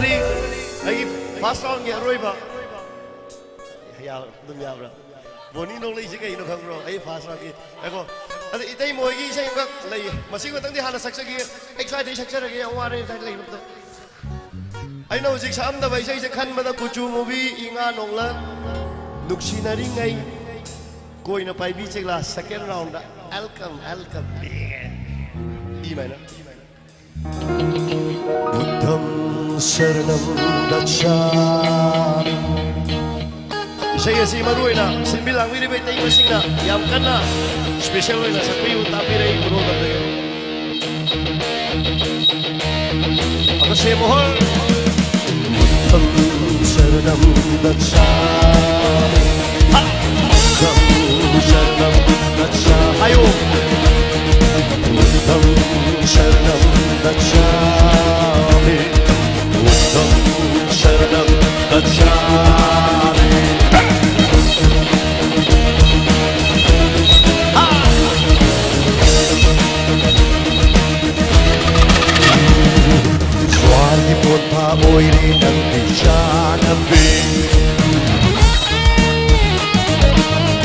ꯑꯩꯒꯤ first roundꯒꯤ ꯑꯔꯣꯏꯕ꯫ ꯌꯥꯕ꯭ꯔꯥ? ꯑꯗꯨꯝ ꯌꯥꯕ꯭ꯔꯥ? ꯕꯣꯅꯤ ꯅꯣꯡꯂꯩꯁꯤ ꯀꯩꯅꯣ ꯈꯪꯕ꯭ꯔꯣ? ꯑꯩ first roundꯒꯤ꯫ ꯉꯥꯏꯈꯣ꯫ ꯑꯗ ꯏꯇꯩ ꯃꯣꯏꯒꯤ ꯏꯁꯩ ꯑꯃꯈꯛ ꯂꯩꯌꯦ꯫ ꯃꯁꯤ ꯈꯛꯇꯪꯗꯤ ꯍꯥꯟꯅ ꯁꯛꯆꯒꯦ꯫ ꯑꯩ ꯁ꯭ꯋꯥꯏꯗꯩ ꯁꯛꯆꯔꯒꯦ, ꯌꯥꯝ ꯋꯥꯔꯦ ꯁ꯭ꯋꯥꯏꯗ ꯂꯩꯕꯗꯣ꯫ ꯑꯩꯅ ꯍꯧꯖꯤꯛ ꯁꯛꯑꯝꯗꯕ ꯏꯁꯩꯁꯦ ꯈꯟꯕꯗ ꯀꯨꯆꯨ ꯃꯨꯕꯤ, ꯏꯉꯥ ꯅꯣꯡꯂꯛ, ꯅꯨꯡꯁꯤꯅꯔꯤꯉꯩ, ꯀꯣꯏꯅ ꯄꯥꯏꯕꯤ ꯆꯦꯛꯂꯥ, second roundꯗ꯫ Welcome, welcome꯫ ꯏꯃꯥꯏꯅ꯫ ꯕꯨꯗꯙꯝ ꯁꯔꯅꯝ ꯒꯆꯥꯃꯤ꯫ ꯏꯁꯩ ꯑꯁꯤ ꯃꯔꯨ ꯑꯣꯏꯅ ꯁꯤꯟꯕꯤ ꯂꯥꯡꯕꯤꯔꯤꯕ ꯏꯇꯩꯃꯁꯤꯡꯅ ꯌꯥꯝ ꯀꯟꯅ special ꯑꯣꯏꯅ ꯁꯛꯄꯤꯌꯨ, ꯇꯥꯛꯄꯤꯔꯛꯏ ꯈꯨꯗꯣꯜ ꯇꯝꯖꯒꯦ꯫ ꯑꯗꯣ ꯁꯦꯝꯃꯨ ꯍꯣꯏ꯫ ꯕꯨꯗꯙꯝ ꯁꯔꯅꯝ ꯒꯆꯥꯃꯤ꯫ ꯍꯥ! ꯕꯨꯗꯙꯝ ꯁꯔꯅꯝ ꯒꯆꯥꯃꯤ꯫ ꯍꯥꯏꯌꯨ꯫ ꯕꯨꯗꯙꯝ ꯁꯔꯅꯝ ꯒꯆꯥꯃꯤ꯫ ꯕꯨꯗꯙꯝ ꯁꯔꯅꯝ ꯒꯆꯥꯃꯤ꯫ ꯍꯥ! ꯖ꯭ꯋꯥꯔꯒꯤ ꯄꯣꯠꯊꯥ ꯑꯣꯏꯔꯦ ꯅꯪꯒꯤ ꯆꯥꯅꯕꯤ꯫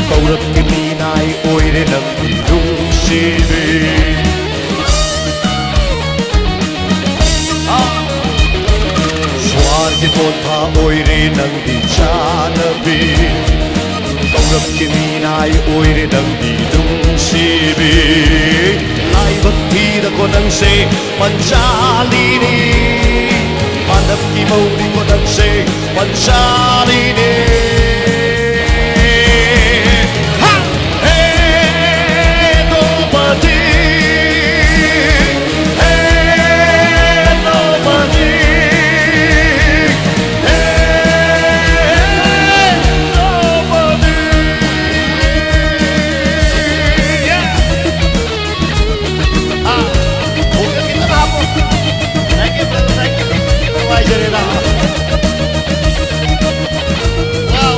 ꯀꯧꯔꯛꯀꯤ ꯃꯤꯅꯥꯏ ꯑꯣꯏꯔꯦ ꯅꯪꯒꯤ ꯅꯨꯡꯁꯤꯕꯤ꯫ ꯖ꯭ꯋꯥꯔꯒꯤ ꯄꯣꯠꯊꯥ ꯑꯣꯏꯔꯦ ꯅꯪꯒꯤ ꯆꯥꯅꯕꯤ꯫ ꯀꯧꯔꯛꯀꯤ ꯃꯤꯅꯥꯏ ꯑꯣꯏꯔꯦ ꯅꯪꯒꯤ ꯅꯨꯡꯁꯤꯕꯤ꯫ ꯂꯥꯏꯕꯛ ꯊꯤꯗꯀꯣ ꯅꯪꯁꯦ ꯄꯟꯆꯥꯂꯤꯅꯤ꯫ ꯃꯥꯅꯞꯀꯤ ꯃꯧꯅꯤꯀꯣ ꯅꯪꯁꯦ ꯄꯟꯆꯥꯂꯤꯅꯤ꯫ ꯍꯥ! ꯍꯦ ꯗ꯭ꯔꯧꯄꯗꯤ, ꯍꯦ ꯗ꯭ꯔꯧꯄꯗꯤ, ꯍꯦ ꯗ꯭ꯔꯧꯄꯗꯤ꯫ ꯑꯥ, ꯈꯣꯡꯗ ꯈꯤꯇꯪ ꯍꯥꯞꯄꯣ꯫ Thank you, brother, thank you. ꯅꯨꯡꯉꯥꯏꯖꯔꯦꯗ꯫ Wow,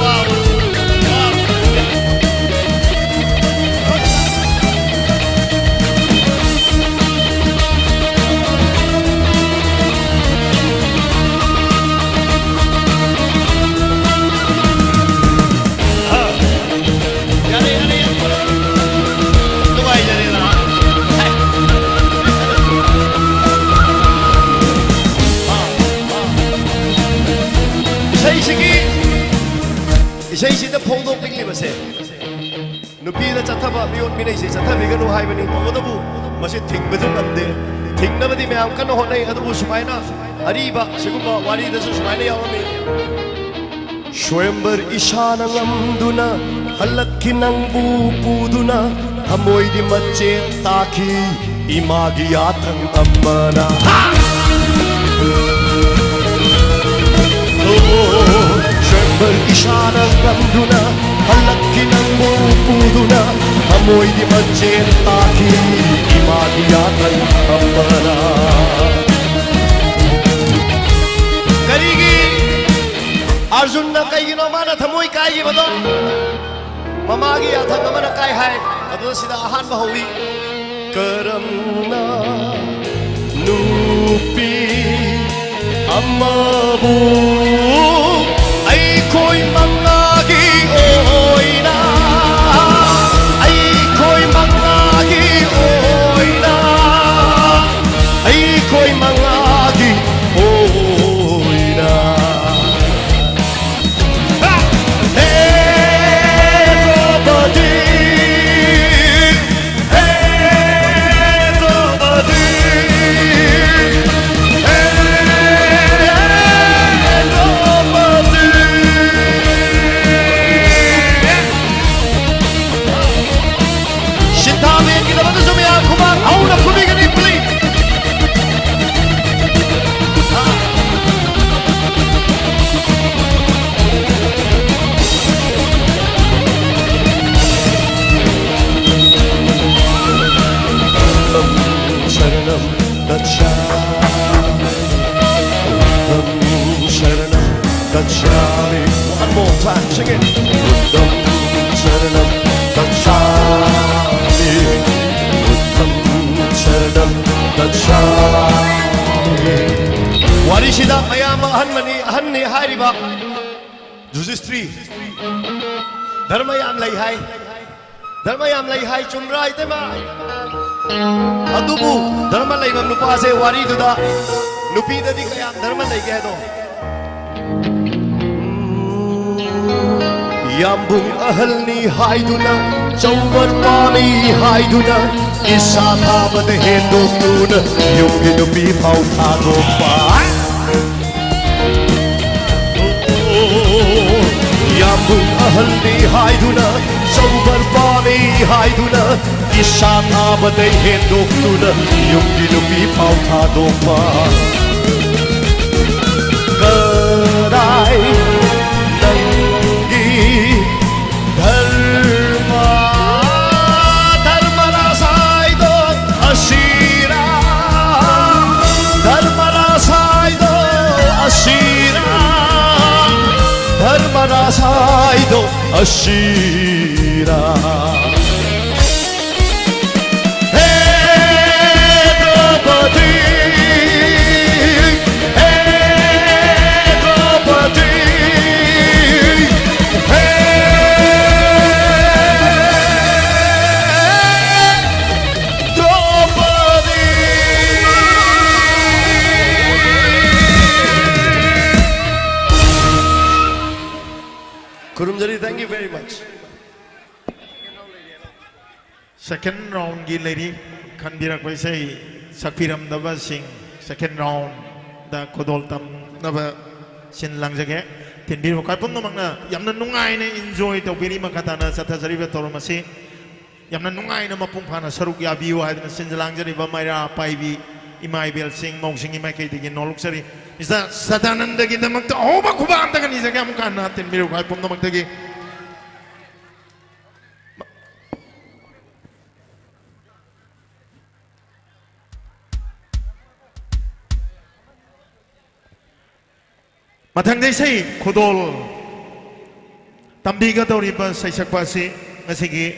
ꯏꯁꯩꯁꯤꯗ ꯐꯣꯡꯗꯣꯛꯅꯤꯡꯂꯤꯕꯁꯦ, ꯅꯨꯄꯤꯗ ꯆꯠꯊꯕ ꯃꯤꯑꯣꯠ ꯃꯤꯅꯩꯁꯦ ꯆꯠꯊꯕꯤꯒꯅꯨ ꯍꯥꯏꯕꯅꯤ꯫ ꯇꯧꯕꯇꯕꯨ ꯃꯁꯤ ꯊꯤꯡꯕꯁꯨ ꯉꯝꯗꯦ꯫ ꯊꯤꯡꯅꯕꯗꯤ ꯃꯌꯥꯝ ꯀꯟꯅ ꯍꯣꯠꯅꯩ꯫ ꯑꯗꯨꯕꯨ ꯁꯨꯃꯥꯏꯅ ꯑꯔꯤꯕ ꯁꯤꯒꯨꯝꯕ ꯋꯥꯔꯤꯗꯁꯨ ꯁꯨꯃꯥꯏꯅ ꯌꯥꯎꯔꯝꯃꯤ꯫ ꯁ꯭ꯋꯌꯝꯕꯔ ꯏꯁꯥꯅ ꯉꯝꯗꯨꯅ ꯍꯜꯂꯛꯈꯤ ꯅꯪꯕꯨ ꯄꯨꯗꯨꯅ, ꯊꯃꯣꯏꯗꯤ ꯃꯆꯦꯠ ꯇꯥꯈꯤ ꯏꯃꯥꯒꯤ ꯌꯥꯊꯪ ꯑꯃꯅ꯫ ꯁ꯭ꯋꯌꯝꯕꯔ ꯏꯁꯥꯅ ꯉꯝꯗꯨꯅ ꯍꯜꯂꯛꯈꯤ ꯅꯪꯕꯨ ꯄꯨꯗꯨꯅ, ꯊꯃꯣꯏꯗꯤ ꯃꯆꯦꯠ ꯇꯥꯈꯤ ꯏꯃꯥꯒꯤ ꯌꯥꯊꯪ ꯑꯃꯅ꯫ ꯀꯔꯤꯒꯤ ꯑꯔꯖꯨꯟꯅ ꯀꯩꯒꯤꯅꯣ ꯃꯥꯅ ꯊꯃꯣꯏ ꯀꯥꯏꯈꯤꯕꯗꯣ? ꯃꯃꯥꯒꯤ ꯌꯥꯊꯪ ꯑꯃꯅ ꯀꯥꯏ ꯍꯥꯏ꯫ ꯑꯗꯨꯅ ꯁꯤꯗ ꯑꯍꯥꯟꯕ ꯍꯧꯏ꯫ ꯀꯔꯝꯅ ꯅꯨꯄꯤ ꯑꯃꯕꯨ ꯑꯩꯈꯣꯏ ꯃꯉꯥꯒꯤ ꯑꯣꯏꯅ, ꯑꯩꯈꯣꯏ ꯃꯉꯥꯒꯤ ꯑꯣꯏꯅ, ꯑꯩꯈꯣꯏ ꯃꯉꯥꯒꯤ ꯑꯣꯏꯅ꯫ ꯍꯦ ꯗ꯭ꯔꯧꯄꯗꯤ, ꯍꯦ ꯗ꯭ꯔꯧꯄꯗꯤ, ꯍꯦ ꯗ꯭ꯔꯧꯄꯗꯤ꯫ ꯁꯤꯟꯊꯥ ꯃꯦꯟꯒꯤꯗꯃꯛꯇꯁꯨ ꯃꯌꯥꯝ ꯈꯨꯕꯥꯛ ꯍꯧꯅ ꯈꯨꯕꯤꯒꯅꯤ, please꯫ शरणं गच्छामि। बुद्धं शरणं गच्छामि। One more time, sing it. बुद्धं शरणं गच्छामि। बुद्धं शरणं गच्छामि। ꯋꯥꯔꯤꯁꯤꯗ ꯃꯌꯥꯝ ꯑꯍꯟꯕꯅꯤ, ꯑꯍꯟꯅꯤ ꯍꯥꯏꯔꯤꯕ ꯖꯨꯗꯤꯁꯇ꯭ꯔꯤ꯫ ꯙꯔꯃ ꯌꯥꯝ ꯂꯩ ꯍꯥꯏ꯫ ꯙꯔꯃ ꯌꯥꯝ ꯂꯩ ꯍꯥꯏ, ꯆꯨꯝꯕ꯭ꯔꯥ ꯏꯇꯩꯃ? ꯑꯗꯨꯕꯨ ꯙꯔꯃ ꯂꯩꯕ ꯅꯨꯄꯥꯁꯦ ꯋꯥꯔꯤꯗꯨꯗ ꯅꯨꯄꯤꯗꯗꯤ ꯀꯌꯥꯝ ꯙꯔꯃ ꯂꯩꯒꯦ ꯍꯥꯏꯗꯣ? ꯌꯥꯝꯕꯨꯡ ꯑꯍꯜꯅꯤ ꯍꯥꯏꯗꯨꯅ, ꯆꯧꯕꯔ ꯄꯥꯝꯃꯤ ꯍꯥꯏꯗꯨꯅ, ꯏꯁꯥ ꯊꯥꯕꯗ ꯍꯦꯟꯗꯣꯛꯇꯨꯅ ꯌꯨꯝꯒꯤ ꯅꯨꯄꯤ ꯐꯥꯎ ꯊꯥꯗꯣꯛꯄ꯫ ꯌꯥꯝꯕꯨꯡ ꯑꯍꯜꯅꯤ ꯍꯥꯏꯗꯨꯅ, ꯆꯧꯕꯔ ꯄꯥꯝꯃꯤ ꯍꯥꯏꯗꯨꯅ, ꯏꯁꯥ ꯊꯥꯕꯗꯩ ꯍꯦꯟꯗꯣꯛꯇꯨꯅ ꯌꯨꯝꯒꯤ ꯅꯨꯄꯤ ꯐꯥꯎ ꯊꯥꯗꯣꯛꯄ꯫ ꯀꯗꯥꯏ ꯅꯪꯒꯤ ꯙꯔꯃ? ꯙꯔꯃꯔꯥꯖ ꯍꯥꯏꯗꯣ ꯑꯁꯤꯔꯥ? ꯙꯔꯃꯔꯥꯖ ꯍꯥꯏꯗꯣ ꯑꯁꯤꯔꯥ? ꯙꯔꯃꯔꯥꯖ ꯍꯥꯏꯗꯣ ꯑꯁꯤꯔꯥ? ꯍꯦ ꯗ꯭ꯔꯧꯄꯗꯤ, ꯍꯦ ꯗ꯭ꯔꯧꯄꯗꯤ, ꯍꯦ ꯗ꯭ꯔꯧꯄꯗꯤ꯫ ꯈꯨꯔꯨꯝꯖꯔꯤ, thank you very much꯫ Second roundꯒꯤ ꯂꯩꯔꯤ, ꯈꯟꯕꯤꯔꯛꯄ ꯏꯁꯩ ꯁꯛꯄꯤꯔꯝꯗꯕꯁꯤꯡ, second roundꯗ ꯈꯨꯗꯣꯜ ꯇꯝꯅꯕ ꯁꯤꯟ ꯂꯥꯡꯖꯒꯦ꯫ ꯇꯤꯟꯕꯤꯔꯤꯕ ꯈ꯭ꯋꯥꯏ ꯄꯨꯝꯅꯃꯛꯅ ꯌꯥꯝꯅ ꯅꯨꯡꯉꯥꯏꯅ enjoy ꯇꯧꯕꯤꯔꯤ꯫ ꯃꯈꯥ ꯇꯥꯅ ꯆꯠꯊꯖꯔꯤꯕ ꯊꯧꯔꯝ ꯑꯁꯤ ꯌꯥꯝꯅ ꯅꯨꯡꯉꯥꯏꯅ ꯃꯄꯨꯡ ꯐꯥꯅ ꯁꯔꯨꯛ ꯌꯥꯕꯤꯌꯨ ꯍꯥꯏꯗꯨꯅ ꯁꯤꯟꯖ ꯂꯥꯡꯖꯔꯤꯕ ꯃꯩꯔꯥ ꯄꯥꯏꯕꯤ ꯏꯃꯥ ꯏꯕꯦꯜꯁꯤꯡ, ꯃꯧꯁꯤꯡꯒꯤ ꯃꯥꯏꯀꯩꯗꯒꯤ ꯅꯣꯂꯨꯛꯆꯔꯤ꯫ Mister ꯁꯗꯥꯅꯟꯗꯒꯤꯗꯃꯛꯇ ꯑꯍꯧꯕ ꯈꯨꯕꯥꯛ ꯑꯝꯇꯒ ꯅꯤꯖꯒꯦ꯫ ꯑꯃꯨꯛ ꯍꯟꯅ ꯇꯤꯟꯕꯤꯔꯤꯕ ꯈ꯭ꯋꯥꯏ ꯄꯨꯝꯅꯃꯛꯇꯒꯤ꯫ ꯃꯊꯪꯗ ꯏꯁꯩ ꯈꯨꯗꯣꯜ ꯇꯝꯕꯤꯒꯗꯧꯔꯤꯕ ꯁꯩꯁꯛꯄ ꯑꯁꯤ ꯉꯁꯤꯒꯤ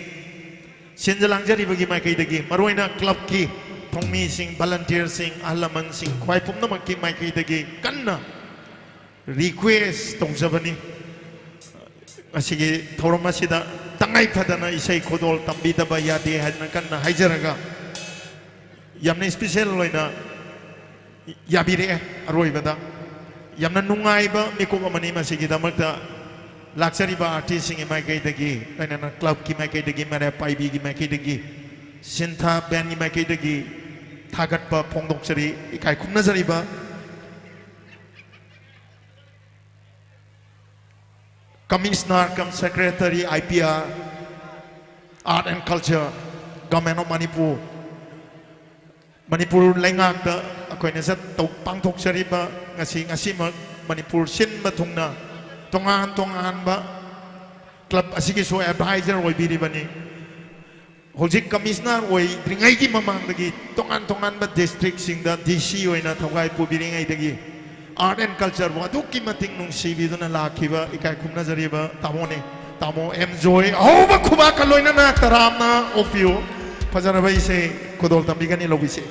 ꯁꯤꯟꯖ ꯂꯥꯡꯖꯔꯤꯕꯒꯤ ꯃꯥꯏꯀꯩꯗꯒꯤ, ꯃꯔꯨꯑꯣꯏꯅ clubꯀꯤ ꯊꯧꯃꯤꯁꯤꯡ, volunteerꯁꯤꯡ, ꯑꯍꯜ ꯂꯃꯟꯁꯤꯡ, ꯈ꯭ꯋꯥꯏ ꯄꯨꯝꯅꯃꯛꯀꯤ ꯃꯥꯏꯀꯩꯗꯒꯤ ꯀꯟꯅ request ꯇꯧꯖꯕꯅꯤ꯫ ꯉꯁꯤꯒꯤ ꯊꯧꯔꯝ ꯑꯁꯤꯗ ꯇꯉꯥꯏ ꯐꯗꯅ ꯏꯁꯩ ꯈꯨꯗꯣꯜ ꯇꯝꯕꯤꯗꯕ ꯌꯥꯗꯦ ꯍꯥꯏꯗꯅ ꯀꯟꯅ ꯍꯥꯏꯖꯔꯒ, ꯌꯥꯝꯅ special ꯑꯣꯏꯅ ꯌꯥꯕꯤꯔꯛꯑꯦ꯫ ꯑꯔꯣꯏꯕꯗ ꯌꯥꯝꯅ ꯅꯨꯡꯉꯥꯏꯕ ꯃꯤꯀꯨꯞ ꯑꯃꯅꯤ꯫ ꯃꯁꯤꯒꯤꯗꯃꯛꯇ ꯂꯥꯛꯆꯔꯤꯕ ꯑꯥꯔꯇꯤꯁꯁꯤꯡꯒꯤ ꯃꯥꯏꯀꯩꯗꯒꯤ, ꯂꯣꯏꯅꯅ ꯀ꯭ꯂꯕꯀꯤ ꯃꯥꯏꯀꯩꯗꯒꯤ, ꯃꯔꯦꯞ ꯄꯥꯏꯕꯤꯒꯤ ꯃꯥꯏꯀꯩꯗꯒꯤ, ꯁꯤꯟꯊꯥ ꯕꯦꯟꯒꯤ ꯃꯥꯏꯀꯩꯗꯒꯤ ꯊꯥꯒꯠꯄ ꯐꯣꯡꯗꯣꯛꯆꯔꯤ, ꯏꯀꯥꯏ ꯈꯨꯝꯅꯖꯔꯤꯕ꯫ Commissioner cum Secretary I P R, Art and Culture, Government of Manipur, Manipur ꯂꯩꯉꯥꯛꯇ ꯑꯩꯈꯣꯏꯅ ꯆꯠ-, ꯇꯧ-, ꯄꯥꯡꯊꯣꯛꯆꯔꯤꯕ ꯉꯁꯤ, ꯉꯁꯤꯃꯛ ꯃꯅꯤꯄꯨꯔ ꯁꯤꯟꯕ ꯊꯨꯡꯅ ꯇꯣꯉꯥꯟ ꯇꯣꯉꯥꯟꯕ ꯀ꯭ꯂꯕ ꯑꯁꯤꯒꯤꯁꯨ ꯑꯦꯗꯚꯥꯏꯖꯔ ꯑꯣꯏꯕꯤꯔꯤꯕꯅꯤ꯫ ꯍꯧꯖꯤꯛ ꯀꯃꯤꯁꯅꯔ ꯑꯣꯏꯗ꯭ꯔꯤꯉꯩꯒꯤ ꯃꯃꯥꯡꯗꯒꯤ ꯇꯣꯉꯥꯟ ꯇꯣꯉꯥꯟꯕ ꯗꯤꯁꯇ꯭ꯔꯤꯛꯁꯤꯡꯗ ꯗꯤ ꯁꯤ ꯑꯣꯏꯅ ꯊꯧꯒꯥꯏ ꯄꯨꯕꯤꯔꯤꯉꯩꯗꯒꯤ ꯑꯥꯔꯠ ꯑꯦꯟ ꯀꯜꯆꯔꯕꯨ ꯑꯗꯨꯛꯀꯤ ꯃꯇꯤꯛ ꯅꯨꯡꯁꯤꯕꯤꯗꯨꯅ ꯂꯥꯛꯈꯤꯕ ꯏꯀꯥꯏ ꯈꯨꯝꯅꯖꯔꯤꯕ ꯇꯥꯃꯣꯅꯤ꯫ ꯇꯥꯃꯣ ꯑꯦꯝ ꯖꯣꯏ ꯑꯍꯧꯕ ꯈꯨꯕꯥꯛꯀ ꯂꯣꯏꯅꯅ ꯇꯔꯥꯝꯅ ꯑꯣꯛꯄꯤꯌꯨ꯫ ꯐꯖꯔꯕ ꯏꯁꯩ ꯈꯨꯗꯣꯜ ꯇꯝꯕꯤꯒꯅꯤ, ꯂꯧꯕꯤꯁꯤ꯫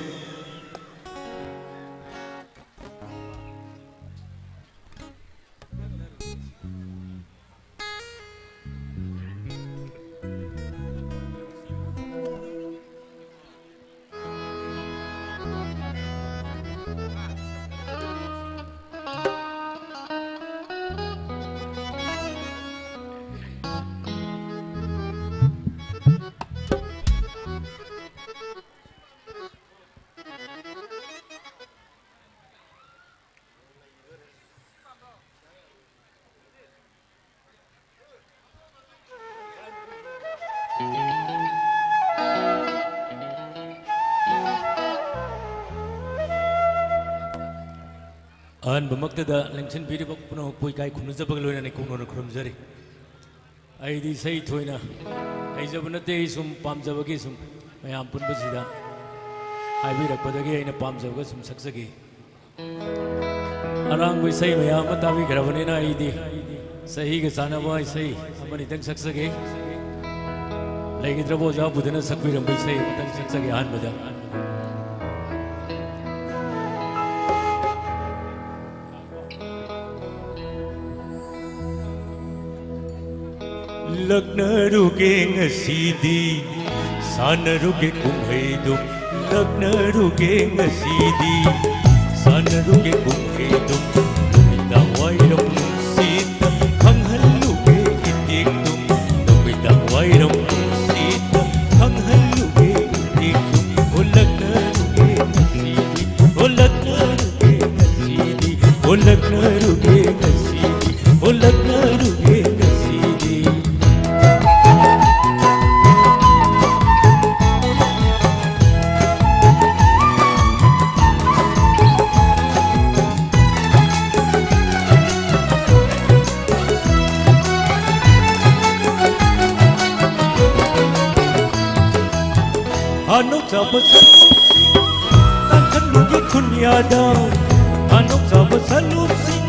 ꯑꯍꯥꯟꯕꯃꯛꯇꯗ ꯂꯦꯡꯁꯤꯟꯕꯤꯔꯤꯕ ꯄꯨꯝꯅꯃꯛꯄꯨ ꯏꯀꯥꯏ ꯈꯨꯝꯅꯖꯕꯒ ꯂꯣꯏꯅꯅ ꯏꯀꯣꯛꯅꯅ ꯈꯨꯔꯨꯝꯖꯔꯤ꯫ ꯑꯩꯗꯤ ꯏꯁꯩ ꯊꯣꯏꯅ ꯍꯩꯖꯕ ꯅꯠꯇꯦ, ꯑꯩ ꯁꯨꯝ ꯄꯥꯝꯖꯕꯒꯤ, ꯁꯨꯝ ꯃꯌꯥꯝ ꯄꯨꯟꯕꯁꯤꯗ ꯍꯥꯏꯕꯤꯔꯛꯄꯗꯒꯤ ꯑꯩꯅ ꯄꯥꯝꯖꯕꯒ ꯁꯨꯝ ꯁꯛꯆꯒꯦ꯫ ꯑꯔꯥꯡꯕ ꯏꯁꯩ ꯃꯌꯥꯝ ꯑꯃ ꯇꯥꯕꯤꯈ꯭ꯔꯕꯅꯤꯅ ꯑꯩꯗꯤ ꯆꯍꯤꯒ ꯆꯥꯟꯅꯕ ꯏꯁꯩ ꯑꯃꯅꯤꯇꯪ ꯁꯛꯆꯒꯦ꯫ ꯂꯩꯈꯤꯗ꯭ꯔꯕ ꯑꯣꯖꯥ ꯕꯨꯙꯅ ꯁꯛꯄꯤꯔꯝꯕ ꯏꯁꯩ ꯑꯃꯇꯪ ꯁꯛꯆꯒꯦ ꯑꯍꯥꯟꯕꯗ꯫ ꯂꯛꯅꯔꯨꯒꯦ ꯉꯁꯤꯗꯤ, ꯁꯥꯟꯅꯔꯨꯒꯦ ꯀꯨꯝꯍꯩꯗꯨ꯫ ꯂꯛꯅꯔꯨꯒꯦ ꯉꯁꯤꯗꯤ, ꯁꯥꯟꯅꯔꯨꯒꯦ ꯀꯨꯝꯍꯩꯗꯨ꯫ ꯅꯨꯃꯤꯗꯥꯡ ꯋꯥꯏꯔꯝ ꯅꯨꯡꯁꯤꯠꯇ ꯈꯪꯍꯜꯂꯨ ꯆꯥꯕ ꯁꯔꯨꯛꯁꯤꯡ ꯇꯥꯡꯈꯠꯂꯨꯒꯦ ꯈꯨꯟꯌꯥꯗ, ꯊꯥꯅꯧ ꯆꯥꯕ ꯁꯔꯨꯛꯁꯤꯡ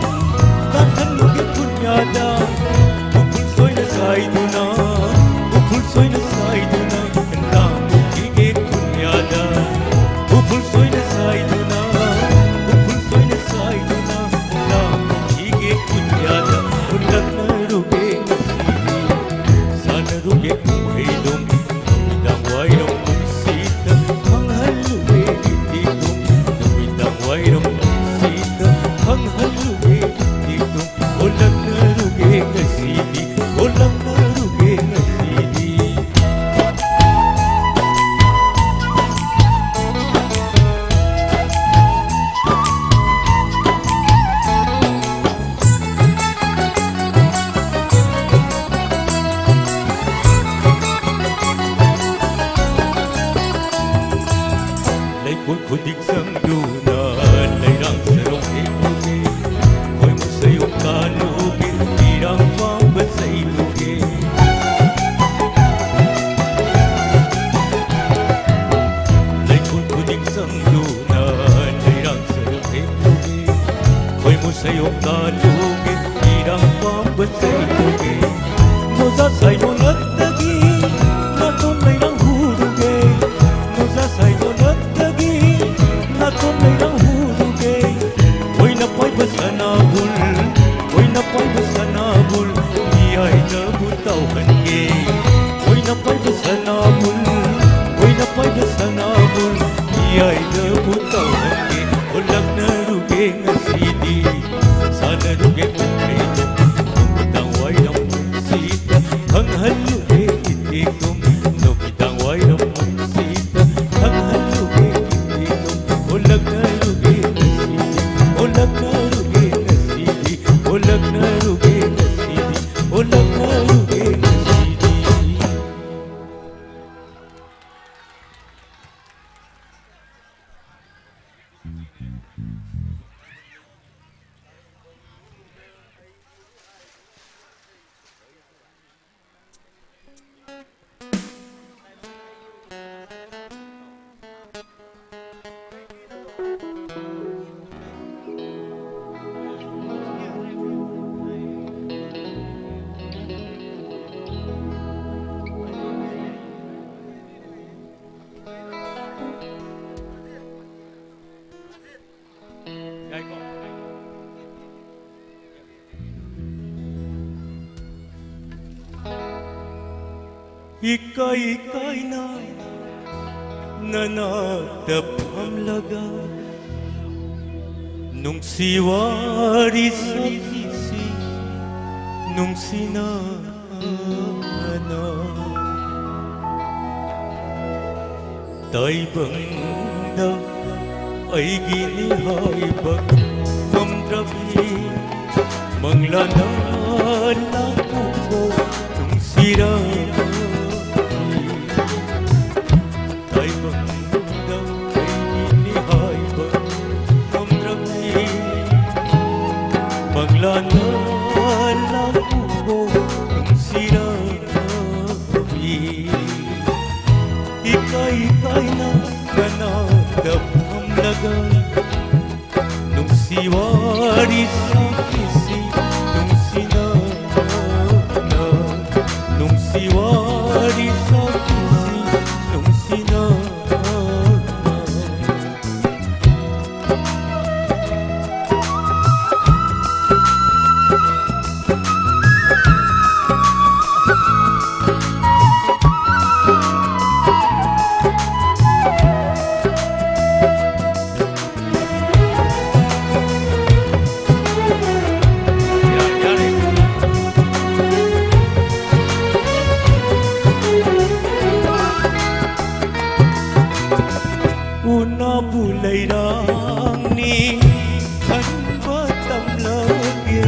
ꯇꯥꯡꯈꯠꯂꯨꯒꯦ ꯈꯨꯟꯌꯥꯗ, ꯎꯐꯨꯜ ꯁꯣꯏꯅ ꯆꯥꯏꯗꯨꯅ, ꯎꯐꯨꯜ ꯁꯣꯏꯅ ꯆꯥꯏꯗꯨꯅ, ꯂꯥꯡꯕ ꯄꯤꯒꯦ ꯈꯨꯟꯌꯥꯗ, ꯎꯐꯨꯜ ꯁꯣꯏꯅ ꯆꯥꯏꯗꯨꯅ, ꯎꯐꯨꯜ ꯁꯣꯏꯅ ꯆꯥꯏꯗꯨꯅ, ꯂꯥꯡꯕ ꯄꯤꯒꯦ ꯈꯨꯟꯌꯥꯗ, ꯍꯨꯜꯂꯛꯅꯔꯨꯒꯦ ꯉꯁꯤꯗꯤ, ꯁꯥꯟꯅꯔꯨꯒꯦ ꯀꯨꯝꯍꯩꯗꯨꯝ, ꯅꯨꯃꯤꯗꯥꯡ ꯋꯥꯏꯔꯝ ꯅꯨꯡꯁꯤꯠꯇ ꯈꯪꯍꯜꯂꯨꯒꯦ ꯏꯇꯤꯛꯇꯨꯝ, ꯅꯨꯃꯤꯗꯥꯡ ꯋꯥꯏꯔꯝ ꯅꯨꯡꯁꯤꯠꯇ ꯈꯪꯍꯜꯂꯨꯒꯦ ꯏꯇꯤꯛꯇꯨꯝ, ꯍꯨꯜꯂꯛꯅꯔꯨꯒꯦ ꯉꯁꯤꯗꯤ, ꯍꯨꯜꯂꯛꯅꯔꯨꯒꯦ ꯉꯁꯤꯗꯤ꯫ ꯂꯩꯀꯣꯜ ꯈꯨꯗꯤꯡ ꯆꯪꯗꯨꯅ ꯂꯩꯔꯥꯡ ꯁꯔꯧ ꯍꯦꯛꯂꯨꯒꯦ, ꯈꯣꯏꯃꯨ ꯁꯌꯣꯛ ꯀꯥꯜꯂꯨꯒꯦ, ꯄꯤꯔꯥꯡ ꯄꯥꯝꯕ ꯆꯩꯂꯨꯒꯦ꯫ ꯂꯩꯀꯣꯜ ꯈꯨꯗꯤꯡ ꯆꯪꯗꯨꯅ ꯂꯩꯔꯥꯡ ꯁꯔꯧ ꯍꯦꯛꯂꯨꯒꯦ, ꯈꯣꯏꯃꯨ ꯁꯌꯣꯛ ꯀꯥꯜꯂꯨꯒꯦ, ꯄꯤꯔꯥꯡ ꯄꯥꯝꯕ ꯆꯩꯂꯨꯒꯦ꯫ ꯃꯣꯖꯥ ꯁꯥꯏ ꯅꯣꯂꯛꯇꯒꯤ ꯅꯥꯇꯣꯟ ꯂꯩꯔꯥꯡ ꯍꯨꯔꯨꯒꯦ, ꯃꯣꯖꯥ ꯁꯥꯏ ꯅꯣꯂꯛꯇꯒꯤ ꯅꯥꯇꯣꯟ ꯂꯩꯔꯥꯡ ꯍꯨꯔꯨꯒꯦ꯫ ꯈꯣꯏꯅ ꯄꯥꯏꯕ ꯁꯅꯥꯕꯨꯜ, ꯈꯣꯏꯅ ꯄꯥꯏꯕ ꯁꯅꯥꯕꯨꯜ, ꯃꯤꯌꯥꯏꯗꯕꯨ ꯇꯧꯍꯟꯒꯦ꯫ ꯈꯣꯏꯅ ꯄꯥꯏꯕ ꯁꯅꯥꯕꯨꯜ, ꯈꯣꯏꯅ ꯄꯥꯏꯕ ꯁꯅꯥꯕꯨꯜ, ꯃꯤꯌꯥꯏꯗꯕꯨ ꯇꯧꯍꯟꯒꯦ꯫ ꯍꯨꯜꯂꯛꯅꯔꯨꯒꯦ ꯉꯁꯤꯗꯤ, ꯁꯥꯟꯅꯔꯨꯒꯦ ꯀꯨꯝꯍꯩꯗꯣ, ꯅꯨꯃꯤꯗꯥꯡ ꯋꯥꯏꯔꯝ ꯅꯨꯡꯁꯤꯠꯇ ꯈꯪꯍꯜꯂꯨꯒꯦ ꯏꯇꯦꯛꯇꯨꯝ, ꯅꯨꯃꯤꯗꯥꯡ ꯋꯥꯏꯔꯝ ꯅꯨꯡꯁꯤꯠꯇ ꯈꯪꯍꯜꯂꯨꯒꯦ ꯏꯇꯦꯛꯇꯨꯝ, ꯍꯨꯜꯂꯛꯅꯔꯨꯒꯦ ꯉꯁꯤꯗꯤ, ꯍꯨꯜꯂꯛꯅꯔꯨꯒꯦ ꯉꯁꯤꯗꯤ, ꯍꯨꯜꯂꯛꯅꯔꯨꯒꯦ ꯉꯁꯤꯗꯤ, ꯍꯨꯜꯂꯛꯅꯔꯨꯒꯦ ꯉꯁꯤꯗꯤ꯫ ꯏꯀꯥꯏ ꯏꯀꯥꯏꯅ ꯅꯅꯥꯛꯇ ꯐꯝꯂꯒ ꯅꯨꯡꯁꯤ ꯋꯥꯔꯤ ꯁꯥꯈꯤꯁꯤ ꯅꯨꯡꯁꯤꯅ꯫ ꯇꯥꯏꯕꯪꯗ ꯑꯩꯒꯤꯅꯤ ꯍꯥꯏꯕ ꯉꯝꯗ꯭ꯔꯕꯤ ꯃꯪꯂꯥꯅ ꯂꯥꯛꯄꯕꯨ ꯅꯨꯡꯁꯤꯔꯕꯤ꯫ ꯇꯥꯏꯕꯪꯗ ꯑꯩꯒꯤꯅꯤ ꯍꯥꯏꯕ ꯉꯝꯗ꯭ꯔꯕꯤ ꯃꯪꯂꯥꯅ ꯂꯥꯛꯄꯕꯨ ꯅꯨꯡꯁꯤꯔꯕꯤ꯫ ꯏꯀꯥꯏ ꯏꯀꯥꯏꯅ ꯀꯅꯥꯗ ꯐꯝꯂꯒ ꯅꯨꯡꯁꯤ ꯋꯥꯔꯤ ꯁꯥꯈꯤꯁꯤ ꯅꯨꯡꯁꯤꯅ꯫ ꯅꯨꯡꯁꯤ ꯋꯥꯔꯤ ꯁꯥꯈꯤꯁꯤ ꯅꯨꯡꯁꯤꯅ꯫ ꯎꯅꯥꯕꯨ ꯂꯩꯔꯥꯡꯅꯤ ꯈꯟꯕ ꯇꯝꯂꯒꯦ꯫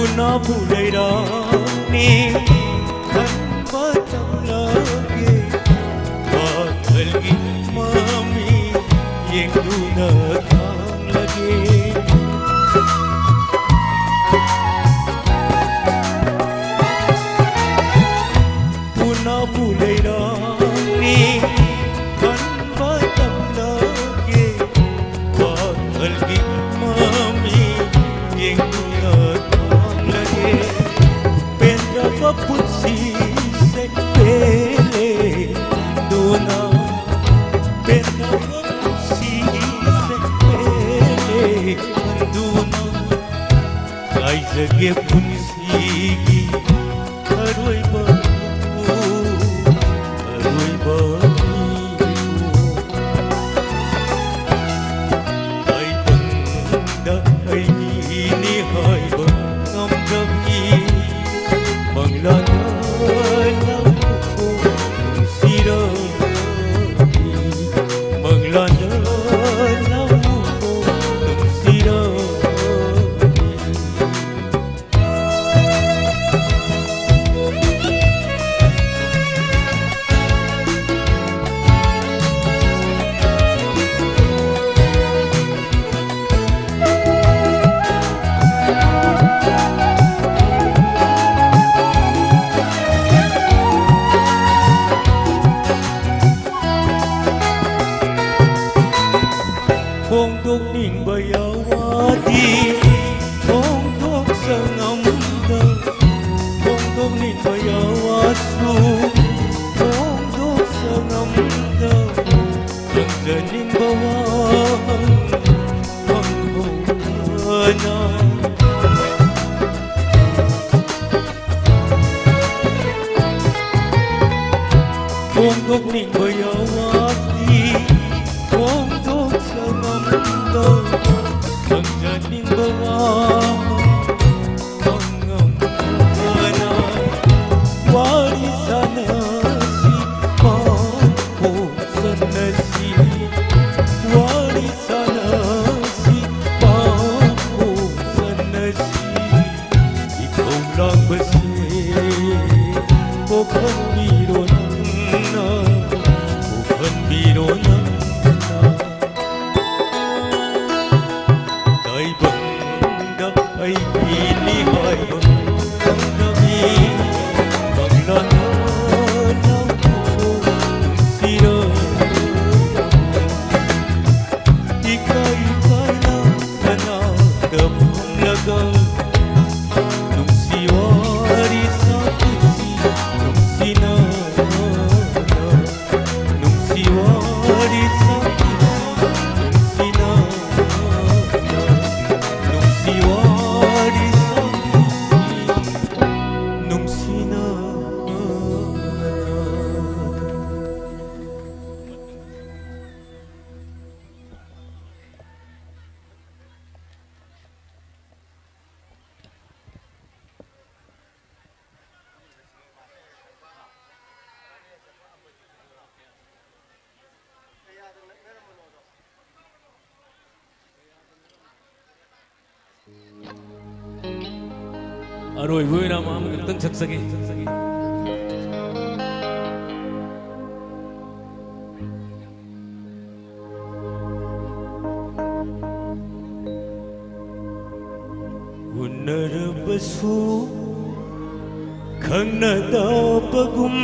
ꯎꯅꯥꯕꯨ ꯂꯩꯔꯥꯡꯅꯤ ꯈꯟꯕ ꯇꯝꯂꯒꯦ꯫ ꯋꯥꯈꯜꯒꯤ ꯃꯃꯤ ꯌꯦꯡꯗꯨꯅ ꯈꯥꯡꯂꯒꯦ꯫ ꯎꯅꯥꯕꯨ ꯂꯩꯔꯥꯡꯅꯤ ꯈꯟꯕ ꯇꯝꯂꯒꯦ꯫ ꯋꯥꯈꯜꯒꯤ ꯃꯃꯤ ꯌꯦꯡꯗꯨꯅ ꯈꯥꯡꯂꯒꯦ꯫ ꯄꯦꯟꯗ꯭ꯔꯕ ꯄꯨꯟꯁꯤꯁꯦ ꯄꯦꯜꯂꯦ ꯈꯟꯗꯨꯅ꯫ ꯄꯦꯟꯗ꯭ꯔꯕ ꯄꯨꯟꯁꯤꯁꯦ ꯄꯦꯜꯂꯦ ꯈꯟꯗꯨꯅ꯫ ꯉꯥꯏꯖꯒꯦ ꯄꯨꯟꯁꯤꯒꯤ ꯑꯔꯣꯏꯕ ꯎ ꯐꯣꯡꯗꯣꯛꯅꯤꯡꯕ ꯌꯥꯋꯥꯗꯤ ꯐꯣꯡꯗꯣꯛꯆꯉꯝꯗ, ꯐꯣꯡꯗꯣꯛꯅꯤꯡꯕ ꯌꯥꯋꯥꯁꯨ ꯐꯣꯡꯗꯣꯛꯆꯉꯝꯗ, ꯈꯪꯖꯅꯤꯡꯕ ꯋꯥꯍꯪ ꯍꯪꯍꯧꯗꯅ꯫ ꯐꯣꯡꯗꯣꯛꯅꯤꯡꯕ ꯌꯥꯋꯥꯗꯤ ꯐꯣꯡꯗꯣꯛꯆꯉꯝꯗ, ꯈꯪꯖꯅꯤꯡꯕ ꯋꯥ ꯈꯪꯉꯝꯗꯅ꯫ ꯋꯥꯔꯤ ꯁꯥꯟꯅꯁꯤ, ꯄꯥꯎ ꯐꯥꯎꯖꯅꯁꯤ, ꯋꯥꯔꯤ ꯁꯥꯟꯅꯁꯤ, ꯄꯥꯎ ꯐꯥꯎꯖꯅꯁꯤ꯫ ꯏꯈꯧ ꯂꯥꯡꯕꯁꯦ ꯀꯣꯛꯍꯟꯕꯤꯔꯣ ꯅꯪꯅ, ꯀꯣꯛꯍꯟꯕꯤꯔꯣ ꯅꯪꯅ꯫ ꯑꯔꯣꯏꯕ ꯑꯣꯏꯅ ꯑꯃ ꯑꯃꯈꯛꯇꯪ ꯁꯛꯆꯒꯦ꯫ ꯎꯅꯔꯕꯁꯨ ꯈꯪꯅꯗꯕꯒꯨꯝ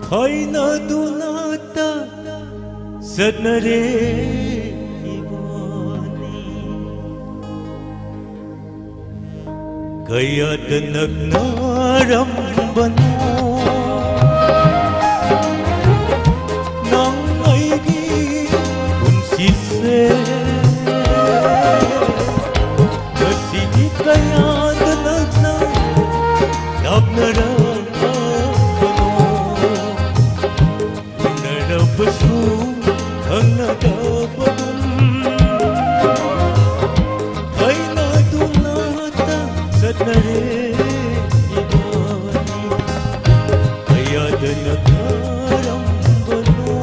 ꯈꯥꯏꯅꯗꯨꯅꯇ ꯆꯠꯅꯔꯦ ꯏꯕꯥꯅꯤ꯫ ꯀꯌꯥꯗ ꯅꯛꯅꯔꯝꯕꯅꯣ ꯅꯪ ꯑꯩꯒꯤ ꯄꯨꯟꯁꯤꯁꯦ꯫ ꯉꯁꯤꯗꯤ ꯀꯌꯥꯗ ꯅꯛꯅ ꯂꯥꯞꯅꯔꯝꯕꯅꯣ꯫ ꯎꯅꯔꯕꯁꯨ ꯈꯪꯅꯗꯕꯒꯨꯝ ꯈꯥꯏꯅꯗꯨꯅꯇ ꯆꯠꯅꯔꯦ ꯏꯕꯥꯅꯤ꯫ ꯀꯌꯥꯗ ꯅꯛꯅꯔꯝꯕꯅꯣ꯫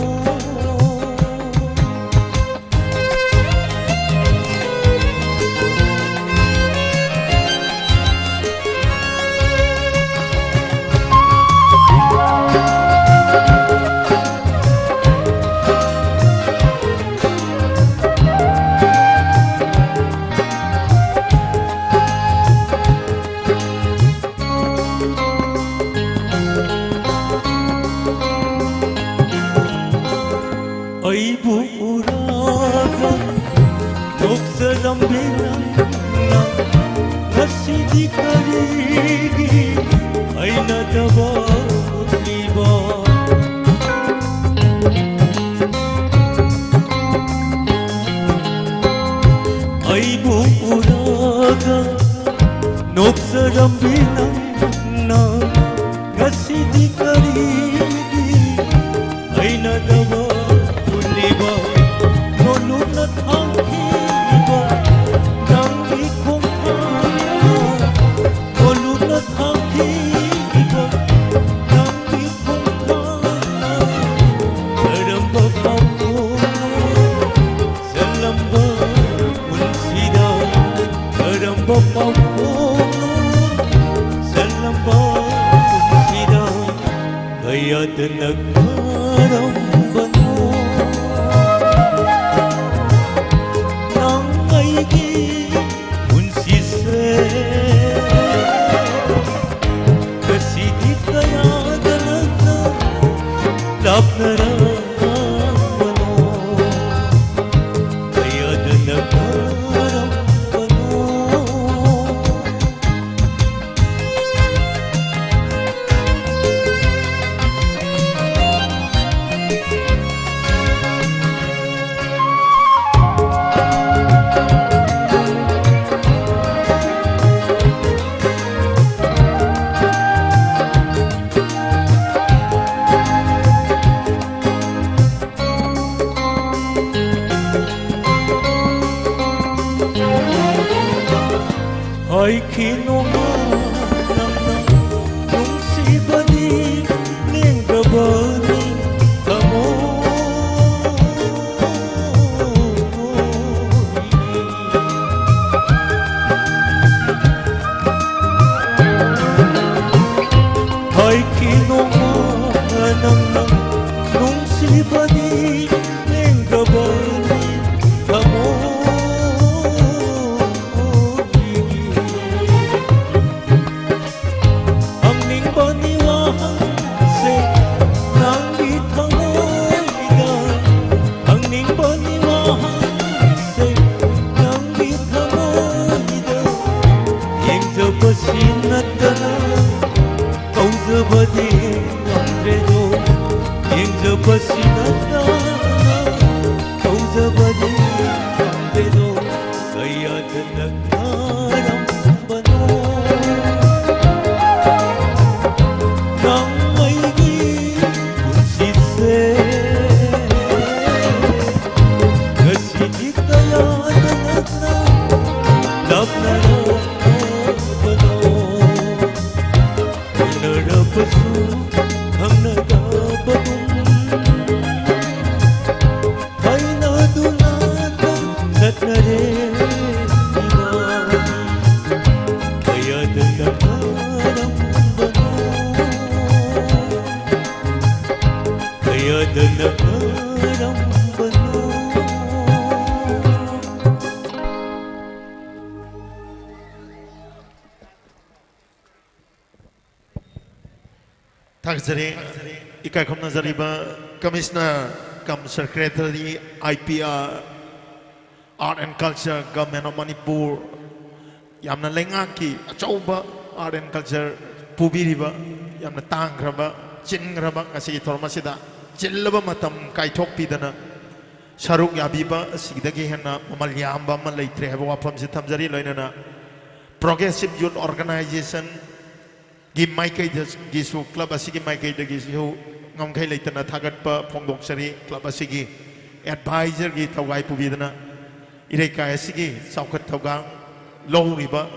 ꯑꯩꯕꯨ ꯎꯔꯒ ꯅꯣꯛꯆꯔꯝꯕꯤ ꯅꯪꯅ ꯉꯁꯤꯗꯤ ꯀꯔꯤꯒꯤ ꯍꯩꯅꯗꯕ ꯎꯠꯂꯤꯕ? ꯑꯩꯕꯨ ꯎꯔꯒ ꯅꯣꯛꯆꯔꯝꯕꯤ ꯅꯪꯅ ꯉꯁꯤꯗꯤ ꯀꯔꯤꯒꯤ ꯍꯩꯅꯗꯕ ꯎꯠꯂꯤꯕ? ꯅꯣꯂꯨꯛꯅ ꯊꯥꯡꯈꯤꯕ ꯅꯪꯒꯤ ꯈꯣꯡꯊꯥꯡꯅ ꯅꯣꯂꯨꯛꯅ ꯊꯥꯡꯈꯤꯕ ꯅꯥꯔꯛꯄꯅꯣ? ꯀꯌꯥꯗ ꯅꯛꯅꯔꯝꯕꯅꯣ? ꯍꯥꯏꯈꯤꯅꯣ ꯅꯪꯅ ꯅꯨꯡꯁꯤꯕꯗꯤ ꯂꯦꯡꯗꯕꯅꯤ ꯊꯃꯣꯏ꯫ ꯍꯥꯏꯈꯤꯅꯣ ꯅꯪꯅ ꯅꯨꯡꯁꯤꯕꯗꯤ ꯂꯦꯡꯗꯕꯅꯤ ꯊꯃꯣꯏꯒꯤ꯫ ꯍꯪꯅꯤꯡꯕꯅꯤ ꯋꯥꯍꯪꯁꯦ ꯅꯪꯒꯤ ꯊꯃꯣꯏꯗ, ꯍꯪꯅꯤꯡꯕꯅꯤ ꯋꯥꯍꯪꯁꯦ ꯅꯪꯒꯤ ꯊꯃꯣꯏꯗ꯫ ꯌꯦꯡꯖꯕꯁꯤ ꯅꯠꯇꯅ ꯇꯧꯖꯕꯗꯤ ꯉꯝꯗ꯭ꯔꯦꯗꯣ, ꯌꯦꯡꯖꯕꯁꯤ ꯅꯠꯇꯅ ꯇꯧꯖꯕꯗꯤ ꯉꯝꯗ꯭ꯔꯦꯗꯣ꯫ ꯀꯌꯥꯗ ꯅꯛꯅꯔꯝꯕꯅꯣ ꯅꯪ ꯑꯩꯒꯤ ꯄꯨꯟꯁꯤꯁꯦ꯫ ꯉꯁꯤꯗꯤ ꯀꯌꯥꯗ ꯅꯛꯅ ꯂꯥꯞꯅꯔꯝꯕꯅꯣ꯫ ꯎꯅꯔꯕꯁꯨ ꯈꯪꯅꯗꯕꯒꯨꯝ ꯍꯥꯏꯅꯗꯨꯅ ꯆꯠꯅꯔꯦ ꯏꯕꯥꯅꯤ꯫ ꯀꯌꯥꯗ ꯅꯛꯅꯔꯝꯕꯅꯣ, ꯀꯌꯥꯗ ꯅꯛꯅꯔꯝꯕꯅꯣ꯫ ꯊꯥꯒꯠꯆꯔꯤ꯫ ꯏꯀꯥꯏ ꯈꯨꯝꯅꯖꯔꯤꯕ Commissioner cum Secretary, I P R, Art and Culture, Government of Manipur, ꯌꯥꯝꯅ ꯂꯩꯉꯥꯛꯀꯤ ꯑꯆꯧꯕ Art and Culture ꯄꯨꯕꯤꯔꯤꯕ, ꯌꯥꯝꯅ ꯇꯥꯡꯈ꯭ꯔꯕ, ꯆꯤꯟꯈ꯭ꯔꯕ ꯉꯁꯤꯒꯤ ꯊꯧꯔꯝ ꯑꯁꯤꯗ ꯆꯤꯜꯂꯕ ꯃꯇꯝ ꯀꯥꯏꯊꯣꯛꯄꯤꯗꯅ ꯁꯔꯨꯛ ꯌꯥꯕꯤꯕ ꯑꯁꯤꯗꯒꯤ ꯍꯦꯟꯅ ꯃꯃꯜ ꯌꯥꯝꯕ ꯑꯃ ꯂꯩꯇ꯭ꯔꯦ ꯍꯥꯏꯕ ꯋꯥꯐꯝꯁꯤ ꯊꯝꯖꯔꯤ꯫ ꯂꯣꯏꯅꯅ Progressive Youth Organization ꯒꯤ ꯃꯥꯏꯀꯩꯗꯒꯤꯁꯨ, club ꯑꯁꯤꯒꯤ ꯃꯥꯏꯀꯩꯗꯒꯤꯁꯨ ꯉꯝꯈꯩ ꯂꯩꯇꯅ ꯊꯥꯒꯠꯄ ꯐꯣꯡꯗꯣꯛꯆꯔꯤ꯫ Club ꯑꯁꯤꯒꯤ advisor ꯒꯤ ꯊꯧꯒꯥꯏ ꯄꯨꯕꯤꯗꯨꯅ ꯏꯔꯩꯀꯥꯏ ꯑꯁꯤꯒꯤ ꯆꯥꯎꯈꯠ ꯊꯧꯔꯥꯡ ꯂꯧꯔꯤꯕ